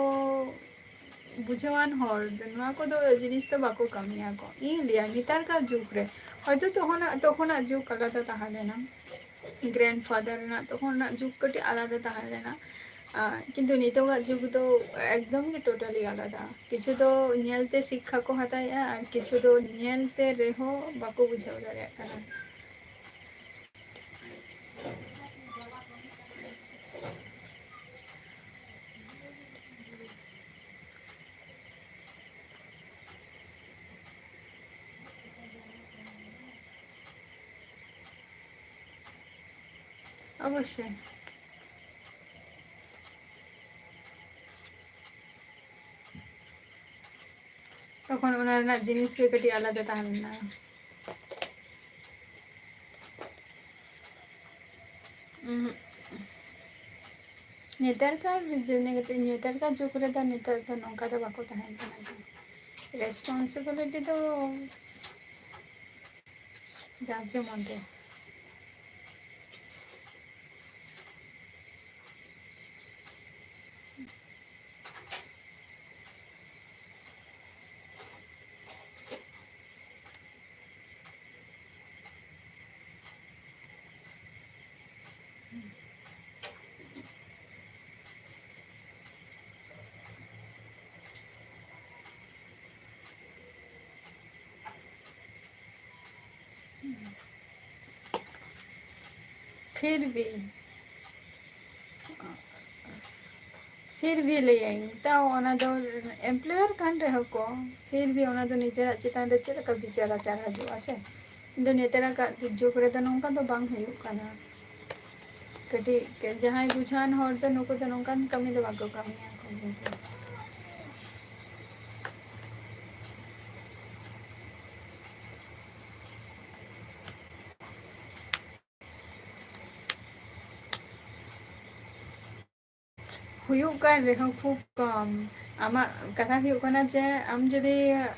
ᱵᱩᱡᱷᱟᱹᱣᱟᱱ ᱦᱚᱲ ᱫᱚ ᱱᱚᱣᱟ ᱠᱚᱫᱚ ᱡᱤᱱᱤᱥ ᱫᱚ ᱵᱟᱠᱚ ᱠᱟᱹᱢᱤᱭᱟ ᱠᱚ᱾ ᱤᱧ ᱞᱟᱹᱭᱟ ᱱᱮᱛᱟᱨ ᱠᱟᱨ ᱡᱩᱜᱽ ᱨᱮ ᱦᱚᱭᱛᱳ ᱛᱚᱠᱷᱚᱱᱟᱜ, ᱛᱚᱠᱷᱚᱱᱟᱜ ᱡᱩᱜᱽ ᱟᱞᱟᱫᱟ ᱛᱟᱦᱮᱸ ᱞᱮᱱᱟ, grandfather ᱨᱮᱱᱟᱜ ᱛᱚᱠᱷᱚᱱᱟᱜ ᱡᱩᱜᱽ ᱠᱟᱹᱴᱤᱡ ᱟᱞᱟᱫᱟ ᱛᱟᱦᱮᱸ ᱞᱮᱱᱟ᱾ ᱟᱨ ᱠᱤᱱᱛᱩ ᱱᱤᱛᱚᱜᱟᱜ ᱡᱩᱜᱽ ᱫᱚ ᱮᱠᱫᱚᱢ ᱜᱮ totally ᱟᱞᱟᱫᱟ᱾ ᱠᱤᱪᱷᱩ ᱫᱚ ᱧᱮᱞᱛᱮ ᱥᱤᱠᱠᱷᱟ ᱠᱚ ᱦᱟᱛᱟᱣᱮᱫᱼᱟ ᱟᱨ ᱠᱤᱪᱷᱩ ᱫᱚ ᱧᱮᱞᱛᱮ ᱨᱮᱦᱚᱸ ᱵᱟᱠᱚ ᱵᱩᱡᱷᱟᱹᱣ ᱫᱟᱲᱮᱭᱟᱜ ᱠᱟᱱᱟ᱾ ᱚᱵᱚᱥᱥᱳᱭ᱾ ᱛᱚᱠᱷᱚᱱ ᱚᱱᱟ ᱨᱮᱱᱟᱜ ᱡᱤᱱᱤᱥ ᱜᱮ ᱠᱟᱹᱴᱤᱡ ᱟᱞᱟᱫᱟ ᱛᱟᱦᱮᱸ ᱞᱮᱱᱟ᱾ ᱩᱸᱦᱩᱜ᱾ ᱱᱮᱛᱟᱨ ᱠᱟᱨ ᱡᱮ-, ᱱᱮᱛᱟᱨ ᱠᱟᱨ ᱡᱩᱜᱽ ᱨᱮᱫᱚ ᱱᱮᱛᱟᱨ ᱫᱚ ᱱᱚᱝᱠᱟ ᱫᱚ ᱵᱟᱠᱚ ᱛᱟᱦᱮᱱ ᱠᱟᱱᱟ᱾ Responsibility ᱫᱚ ᱡᱟᱨ ᱡᱮᱢᱚᱱ ᱜᱮ᱾ ᱯᱷᱤᱨ ᱵᱷᱤ, ᱯᱷᱤᱨ ᱵᱷᱤ ᱞᱟᱹᱭᱟᱹᱧ, ᱛᱟᱣ ᱚᱱᱟ ᱫᱚ employer ᱠᱟᱱ ᱨᱮᱦᱚᱸ ᱠᱚ, ᱯᱷᱤᱨ ᱵᱷᱤ ᱚᱱᱟ ᱫᱚ ᱱᱤᱡᱮᱨᱟᱜ ᱪᱮᱛᱟᱱ ᱨᱮ ᱪᱮᱫ ᱞᱮᱠᱟ ᱵᱤᱪᱟᱹᱨ ᱟᱪᱟᱨ ᱦᱤᱡᱩᱜᱼᱟ ᱥᱮ᱾ ᱤᱧ ᱫᱚ ᱱᱮᱛᱟᱨᱟᱜ ᱡᱩᱜᱽ ᱨᱮᱫᱚ ᱱᱚᱝᱠᱟ ᱫᱚ ᱵᱟᱝ ᱦᱩᱭᱩᱜ ᱠᱟᱱᱟ᱾ ᱠᱟᱹᱴᱤᱡ ᱡᱟᱦᱟᱸᱭ ᱵᱩᱡᱷᱟᱹᱣᱟᱱ ᱦᱚᱲ ᱫᱚ ᱱᱩᱠᱩ ᱫᱚ ᱱᱚᱝᱠᱟᱱ ᱠᱟᱹᱢᱤ ᱫᱚ ᱵᱟᱠᱚ ᱠᱟᱹᱢᱤᱭᱟ ᱠᱚ ᱠᱤᱱᱛᱩ᱾ ᱦᱩᱭᱩᱜ ᱠᱟᱱ ᱨᱮᱦᱚᱸ ᱠᱷᱩᱵ ᱠᱚᱢ᱾ ᱟᱢᱟᱜ ᱠᱟᱛᱷᱟ ᱦᱩᱭᱩᱜ ᱠᱟᱱᱟ ᱡᱮ ᱟᱢ ᱡᱩᱫᱤ,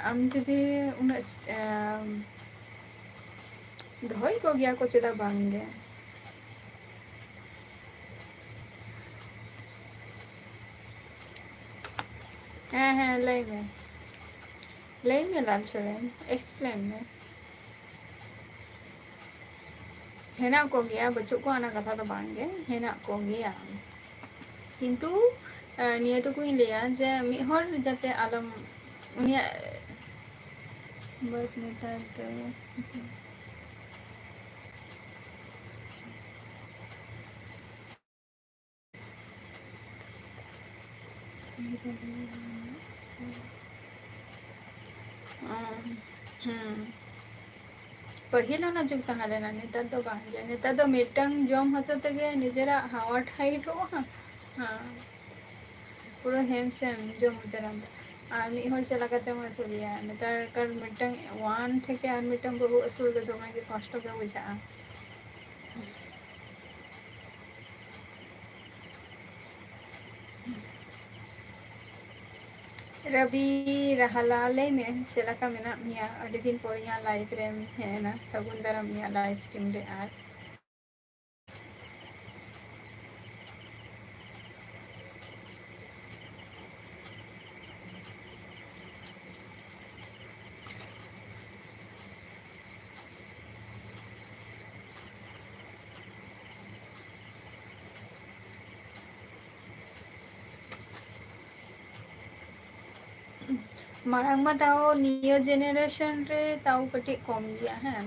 ᱟᱢ ᱡᱩᱫᱤ ᱩᱱᱟᱹᱜ, ᱮᱢ, ᱫᱚᱦᱚᱭ ᱠᱚᱜᱮᱭᱟ ᱠᱚ, ᱪᱮᱫᱟᱜ ᱵᱟᱝ ᱜᱮ? ᱦᱮᱸ, ᱦᱮᱸ, ᱞᱟᱹᱭ ᱢᱮ, ᱞᱟᱹᱭ ᱢᱮ ᱞᱟᱞ ᱥᱚᱨᱮᱱ, explain ᱢᱮ᱾ ᱦᱮᱱᱟᱜ ᱠᱚᱜᱮᱭᱟ, ᱵᱟᱹᱪᱩᱜ ᱠᱚᱣᱟ ᱚᱱᱟ ᱠᱟᱛᱷᱟ ᱫᱚ ᱵᱟᱝ ᱜᱮ, ᱦᱮᱱᱟᱜ ᱠᱚᱜᱮᱭᱟ᱾ ᱠᱤᱱᱛᱩ, ᱮ, ᱱᱤᱭᱟᱹ ᱴᱩᱠᱩᱧ ᱞᱟᱹᱭᱟ ᱡᱮ ᱢᱤᱫ ᱦᱚᱲ ᱡᱟᱛᱮ ᱟᱞᱚᱢ, ᱩᱱᱤᱭᱟᱜ ᱵᱟᱹᱫᱽ ᱱᱮᱛᱟᱨ ᱫᱚ ᱚ, ᱦᱩᱸ᱾ ᱯᱟᱹᱦᱤᱞ ᱚᱱᱟ ᱡᱩᱜᱽ ᱛᱟᱦᱮᱸ ᱞᱮᱱᱟ, ᱱᱮᱛᱟᱨ ᱫᱚ ᱵᱟᱝ ᱜᱮ᱾ ᱱᱮᱛᱟᱨ ᱫᱚ ᱢᱤᱫᱴᱟᱝ ᱡᱚᱢ ᱦᱚᱪᱚ ᱛᱮᱜᱮ ᱱᱤᱡᱮᱨᱟᱜ ᱦᱟᱣᱟ ᱴᱷᱟᱭᱤᱴᱚᱜᱼᱟ᱾ ᱦᱮᱸ, ᱯᱩᱨᱟᱹ ᱦᱮᱢ ᱥᱮᱢ ᱡᱚᱢ ᱩᱛᱟᱹᱨᱟᱢ᱾ ᱟᱨ ᱢᱤᱫ ᱦᱚᱲ ᱪᱮᱫ ᱞᱮᱠᱟᱛᱮᱢ ᱟᱹᱥᱩᱞᱮᱭᱟ? ᱱᱮᱛᱟᱨ ᱠᱟᱨ ᱢᱤᱫᱴᱟᱝ ᱚᱣᱟᱱ ᱛᱷᱮᱠᱮ ᱟᱨ ᱢᱤᱫᱴᱟᱝ ᱵᱟᱹᱦᱩ ᱟᱹᱥᱩᱞ ᱫᱚ ᱫᱚᱢᱮ ᱜᱮ ᱠᱚᱥᱴᱚ ᱜᱮ ᱵᱩᱡᱷᱟᱹᱜᱼᱟ᱾ ᱨᱚᱵᱤ ᱨᱟᱦᱟᱞᱟ, ᱞᱟᱹᱭ ᱢᱮ, ᱪᱮᱫ ᱞᱮᱠᱟ ᱢᱮᱱᱟᱜ ᱢᱮᱭᱟ? ᱟᱹᱰᱤ ᱫᱤᱱ ᱯᱚᱨ ᱤᱧᱟᱹᱜ live ᱨᱮᱢ ᱦᱮᱡ ᱮᱱᱟ᱾ ᱥᱟᱹᱜᱩᱱ ᱫᱟᱨᱟᱢ ᱤᱧᱟᱹᱜ live stream ᱨᱮ᱾ ᱟᱨ ᱢᱟᱲᱟᱝ ᱢᱟ ᱛᱟᱣ ᱱᱤᱭᱟᱹ generation ᱨᱮ ᱛᱟᱣ ᱠᱟᱹᱴᱤᱡ ᱠᱚᱢ ᱜᱮᱭᱟ, ᱦᱮᱸ,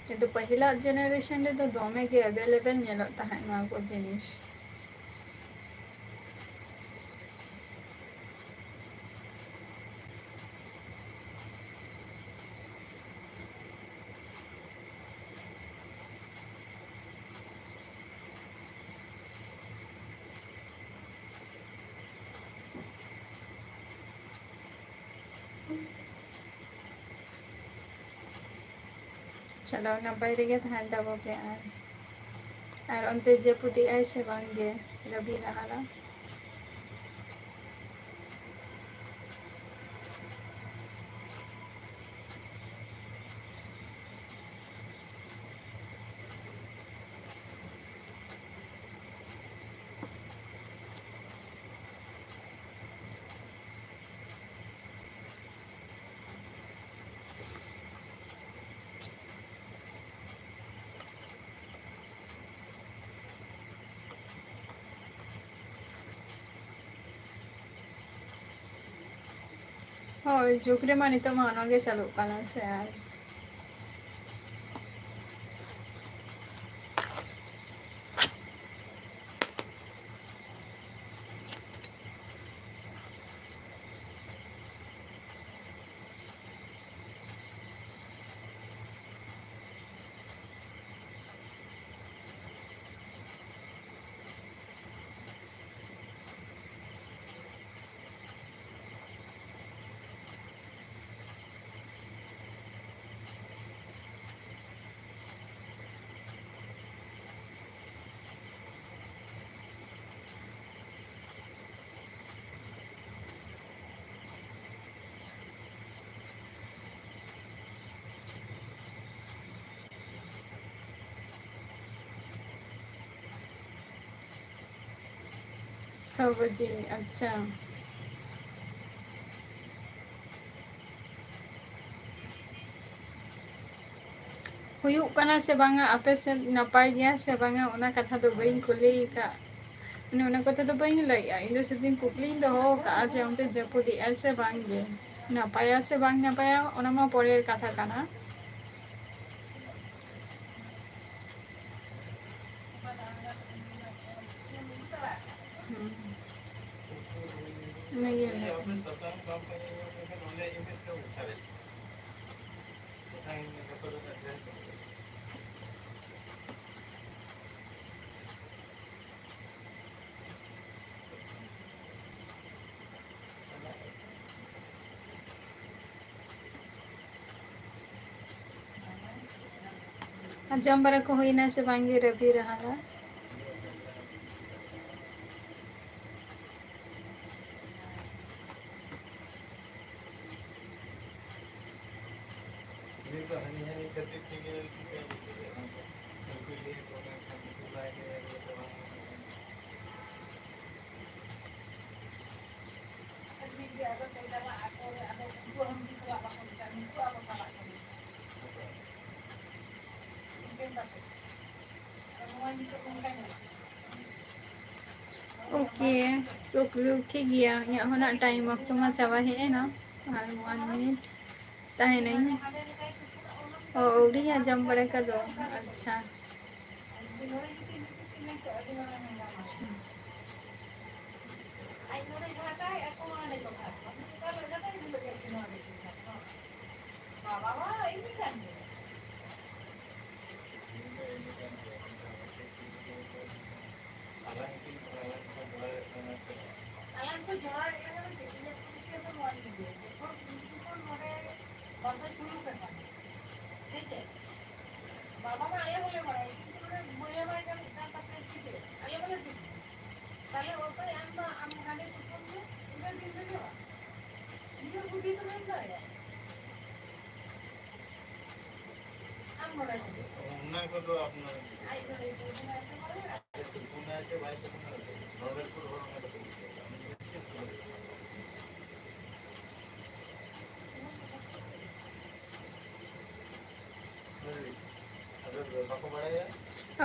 ᱠᱤᱱᱛᱩ ᱯᱟᱹᱦᱤᱞᱟᱜ generation ᱨᱮᱫᱚ ᱫᱚᱢᱮ ᱜᱮ available ᱧᱮᱞᱚᱜ ᱛᱟᱦᱮᱸᱫ ᱱᱚᱣᱟ ᱠᱚ ᱡᱤᱱᱤᱥ᱾ ᱪᱟᱞᱟᱣ ᱱᱟᱯᱟᱭ ᱨᱮᱜᱮ ᱛᱟᱦᱮᱱ ᱛᱟᱵᱚ ᱯᱮ᱾ ᱟᱨ, ᱟᱨ ᱚᱱᱛᱮ ᱡᱟᱹᱯᱩᱫᱮᱜᱼᱟᱭ ᱥᱮ ᱵᱟᱝ ᱜᱮ ᱨᱚᱵᱤ ᱨᱟᱦᱟᱞᱟ? ᱦᱳᱭ, ᱡᱩᱜᱽ ᱨᱮᱢᱟ ᱱᱤᱛᱚᱜ ᱢᱟ ᱚᱱᱟᱜᱮ ᱪᱟᱹᱞᱩᱜ ᱠᱟᱱᱟ ᱥᱮ᱾ ᱟᱨ ᱪᱷᱚ ᱵᱟᱡᱮ, ᱟᱪᱪᱷᱟ᱾ ᱦᱩᱭᱩᱜ ᱠᱟᱱᱟ ᱥᱮ ᱵᱟᱝᱟ ᱟᱯᱮ ᱥᱮᱫ, ᱱᱟᱯᱟᱭ ᱜᱮᱭᱟ ᱥᱮ ᱵᱟᱝᱟ, ᱚᱱᱟ ᱠᱟᱛᱷᱟ ᱫᱚ ᱵᱟᱹᱧ ᱠᱩᱞᱤ ᱟᱠᱟᱫ᱾ ᱢᱟᱱᱮ, ᱚᱱᱟ ᱠᱟᱛᱷᱟ ᱫᱚ ᱵᱟᱹᱧ ᱞᱟᱹᱭᱮᱜᱼᱟ, ᱤᱧ ᱫᱚ ᱥᱩᱫᱷᱩᱧ ᱠᱩᱠᱞᱤᱧ ᱫᱚᱦᱚ ᱟᱠᱟᱫᱼᱟ ᱡᱮ ᱚᱱᱛᱮ ᱡᱟᱹᱯᱩᱫᱮᱜᱼᱟᱭ ᱥᱮ ᱵᱟᱝ ᱜᱮ, ᱱᱟᱯᱟᱭᱟ ᱥᱮ ᱵᱟᱝ ᱱᱟᱯᱟᱭᱟ, ᱚᱱᱟ ᱢᱟ ᱯᱚᱨᱮᱨ ᱠᱟᱛᱷᱟ ᱠᱟᱱᱟ᱾ ᱦᱩᱸ᱾ ᱚᱱᱟᱜᱮ ᱞᱟᱹᱭᱮᱫ ᱠᱟᱱᱟ᱾ ᱟᱨ ᱡᱚᱢ ᱵᱟᱲᱟ ᱠᱚ ᱦᱩᱭᱱᱟ ᱥᱮ ᱵᱟᱝ ᱜᱮ, ᱨᱟᱹᱵᱤ ᱨᱟᱦᱟᱞᱟ? ᱩᱱᱤ ᱫᱚ ᱦᱟᱹᱱᱤ ᱦᱟᱹᱱᱤ ᱠᱷᱟᱹᱛᱤᱨ ᱛᱮᱜᱮ ᱪᱤᱠᱟᱹ ᱵᱩᱡᱷᱟᱹᱣ ᱮᱫ ᱠᱟᱱ ᱛᱟᱦᱮᱸᱫ᱾ ᱩᱱᱠᱩ ᱞᱟᱹᱭ ᱟᱠᱚ ᱠᱟᱱ ᱛᱟᱦᱮᱸᱫ, ᱩᱱᱠᱩ ᱵᱟᱭ ᱞᱟᱹᱭ ᱟᱠᱚ ᱛᱚ ᱵᱟᱝ ᱜᱟᱱᱚᱜ ᱠᱟᱱᱟ᱾ ᱟᱫᱚ ᱴᱷᱤᱠ ᱜᱮᱭᱟ, ᱟᱫᱚ ᱯᱮ ᱪᱟᱞᱟᱜ ᱟᱠᱚ, ᱟᱫᱚ ᱩᱱᱠᱩ ᱦᱚᱸ ᱩᱱᱠᱩ ᱥᱟᱞᱟᱜ ᱵᱟᱠᱚ ᱢᱮᱥᱟᱜᱼᱟ, ᱱᱩᱠᱩ ᱟᱵᱚ ᱥᱟᱞᱟᱜ ᱠᱚ ᱢᱮᱥᱟᱜᱼᱟ᱾ ᱴᱷᱤᱠᱟᱹᱱ ᱛᱟᱯᱮ? ᱟᱫᱚ ᱱᱚᱣᱟ ᱱᱤᱛᱚᱜ ᱱᱚᱝᱠᱟ ᱧᱮᱞᱚᱜ ᱠᱟᱱᱟ᱾ ᱳᱠᱮ, ᱠᱩᱠᱞᱤ ᱴᱷᱤᱠ ᱜᱮᱭᱟ, ᱤᱧᱟᱹᱜ ᱦᱚᱸ ᱱᱟᱜ ᱴᱟᱭᱤᱢ ᱚᱠᱛᱚ ᱢᱟ ᱪᱟᱵᱟ ᱦᱮᱡ ᱮᱱᱟ, ᱟᱨ ᱚᱱ ᱢᱤᱱᱤᱴ ᱛᱟᱦᱮᱱᱟᱹᱧ᱾ ᱚ, ᱟᱹᱣᱨᱤᱧ ᱟᱸᱡᱚᱢ ᱵᱟᱲᱟ ᱠᱟᱫᱟ᱾ ᱟᱪᱪᱷᱟ᱾ ᱟᱪᱪᱷᱟ᱾ ᱵᱟᱵᱟ ᱢᱟ ᱤᱧ ᱠᱟᱱ ᱜᱮᱭᱟ᱾ ᱟᱞᱟᱝ ᱠᱤᱱ, ᱟᱞᱟᱝ ᱠᱤᱱ ᱡᱚᱲᱟᱣᱮᱫ ᱞᱟᱝᱟ ᱥᱮ ᱵᱟᱝ? ᱟᱞᱟᱝ ᱠᱚ ᱡᱚᱲᱟᱣᱮᱫ ᱞᱟᱝᱟ ᱢᱮᱱᱛᱮ ᱤᱧᱟᱹᱜ ᱯᱚᱨᱤᱥᱠᱟᱨ ᱫᱚ ᱱᱚᱣᱟ ᱜᱮ ᱞᱟᱹᱭᱟ, ᱡᱚᱠᱷᱚᱱ ᱩᱱ ᱡᱚᱠᱷᱚᱱ ᱱᱚᱰᱮ ᱵᱟᱯᱮ ᱥᱩᱨᱩ ᱠᱟᱱᱟ, ᱦᱮᱸ ᱪᱮ? ᱵᱟᱵᱟ ᱢᱟ ᱟᱞᱮ ᱦᱚᱸᱞᱮ ᱵᱟᱲᱟᱭᱟ, ᱠᱤᱱᱛᱩ ᱱᱚᱰᱮ ᱵᱚᱭᱦᱟ ᱵᱟᱭ ᱜᱟᱱᱚᱜ ᱠᱟᱱ ᱛᱟᱯᱮᱭᱟ, ᱪᱤᱠᱟᱹᱭᱟ? ᱟᱞᱮ ᱢᱟᱞᱮ ᱴᱷᱤᱠ ᱜᱮᱭᱟ᱾ ᱛᱟᱦᱞᱮ ᱚᱠᱚᱭ ᱟᱢ ᱫᱚ, ᱟᱢ ᱦᱟᱸᱰᱮ ᱛᱩᱯᱩᱱ ᱢᱮ, ᱩᱱᱟᱹᱜ ᱫᱤᱱ ᱫᱚ ᱦᱩᱭᱩᱜᱼᱟ? ᱱᱤᱭᱟᱹ ᱵᱩᱫᱷᱤ ᱫᱚ ᱵᱟᱹᱧ ᱫᱟᱲᱮᱭᱟᱜᱼᱟ᱾ ᱟᱢ ᱱᱚᱰᱮ ᱫᱩᱲᱩᱵ᱾ ᱚᱱᱟ ᱠᱚᱫᱚ ᱟᱯᱱᱟᱨ ᱜᱮ᱾ ᱟᱡ ᱱᱚᱰᱮ ᱫᱩᱲᱩᱵ ᱮᱱᱟᱭ ᱥᱮ ᱵᱟᱝ? ᱟᱡ ᱛᱩᱯᱩᱱᱟᱭ ᱥᱮ ᱵᱟᱭ ᱛᱩᱯᱩᱱᱟ? ᱱᱚᱰᱮ ᱠᱚ ᱦᱚᱲ ᱚᱱᱟ ᱫᱚ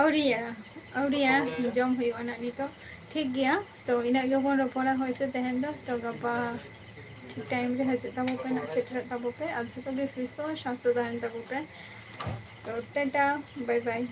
ᱟᱹᱣᱨᱤᱭᱟ, ᱟᱹᱣᱨᱤᱭᱟ, ᱡᱚᱢ ᱦᱩᱭᱩᱜᱼᱟ ᱱᱟᱜ ᱱᱤᱛᱚᱜ᱾ ᱴᱷᱤᱠ ᱜᱮᱭᱟ, ᱛᱚ ᱤᱱᱟᱹᱜ ᱜᱮᱵᱚᱱ ᱨᱚᱯᱚᱲᱟ ᱦᱳᱭ ᱥᱮ ᱛᱮᱦᱮᱧ ᱫᱚ᱾ ᱛᱚ ᱜᱟᱯᱟ ᱴᱷᱤᱠ ᱴᱟᱭᱤᱢ ᱨᱮ ᱦᱤᱡᱩᱜ ᱛᱟᱵᱚ ᱯᱮ ᱱᱟᱜ, ᱥᱮᱴᱮᱨᱚᱜ ᱛᱟᱵᱚ ᱯᱮ᱾ ᱟᱨ ᱡᱷᱚᱛᱚ ᱜᱮ ᱥᱩᱥᱛᱷᱚ ᱥᱟᱥᱛᱷᱚ ᱛᱟᱦᱮᱱ ᱛᱟᱵᱚ ᱯᱮ᱾ ᱛᱚ ᱴᱟᱴᱟ, ᱵᱟᱭ ᱵᱟᱭ᱾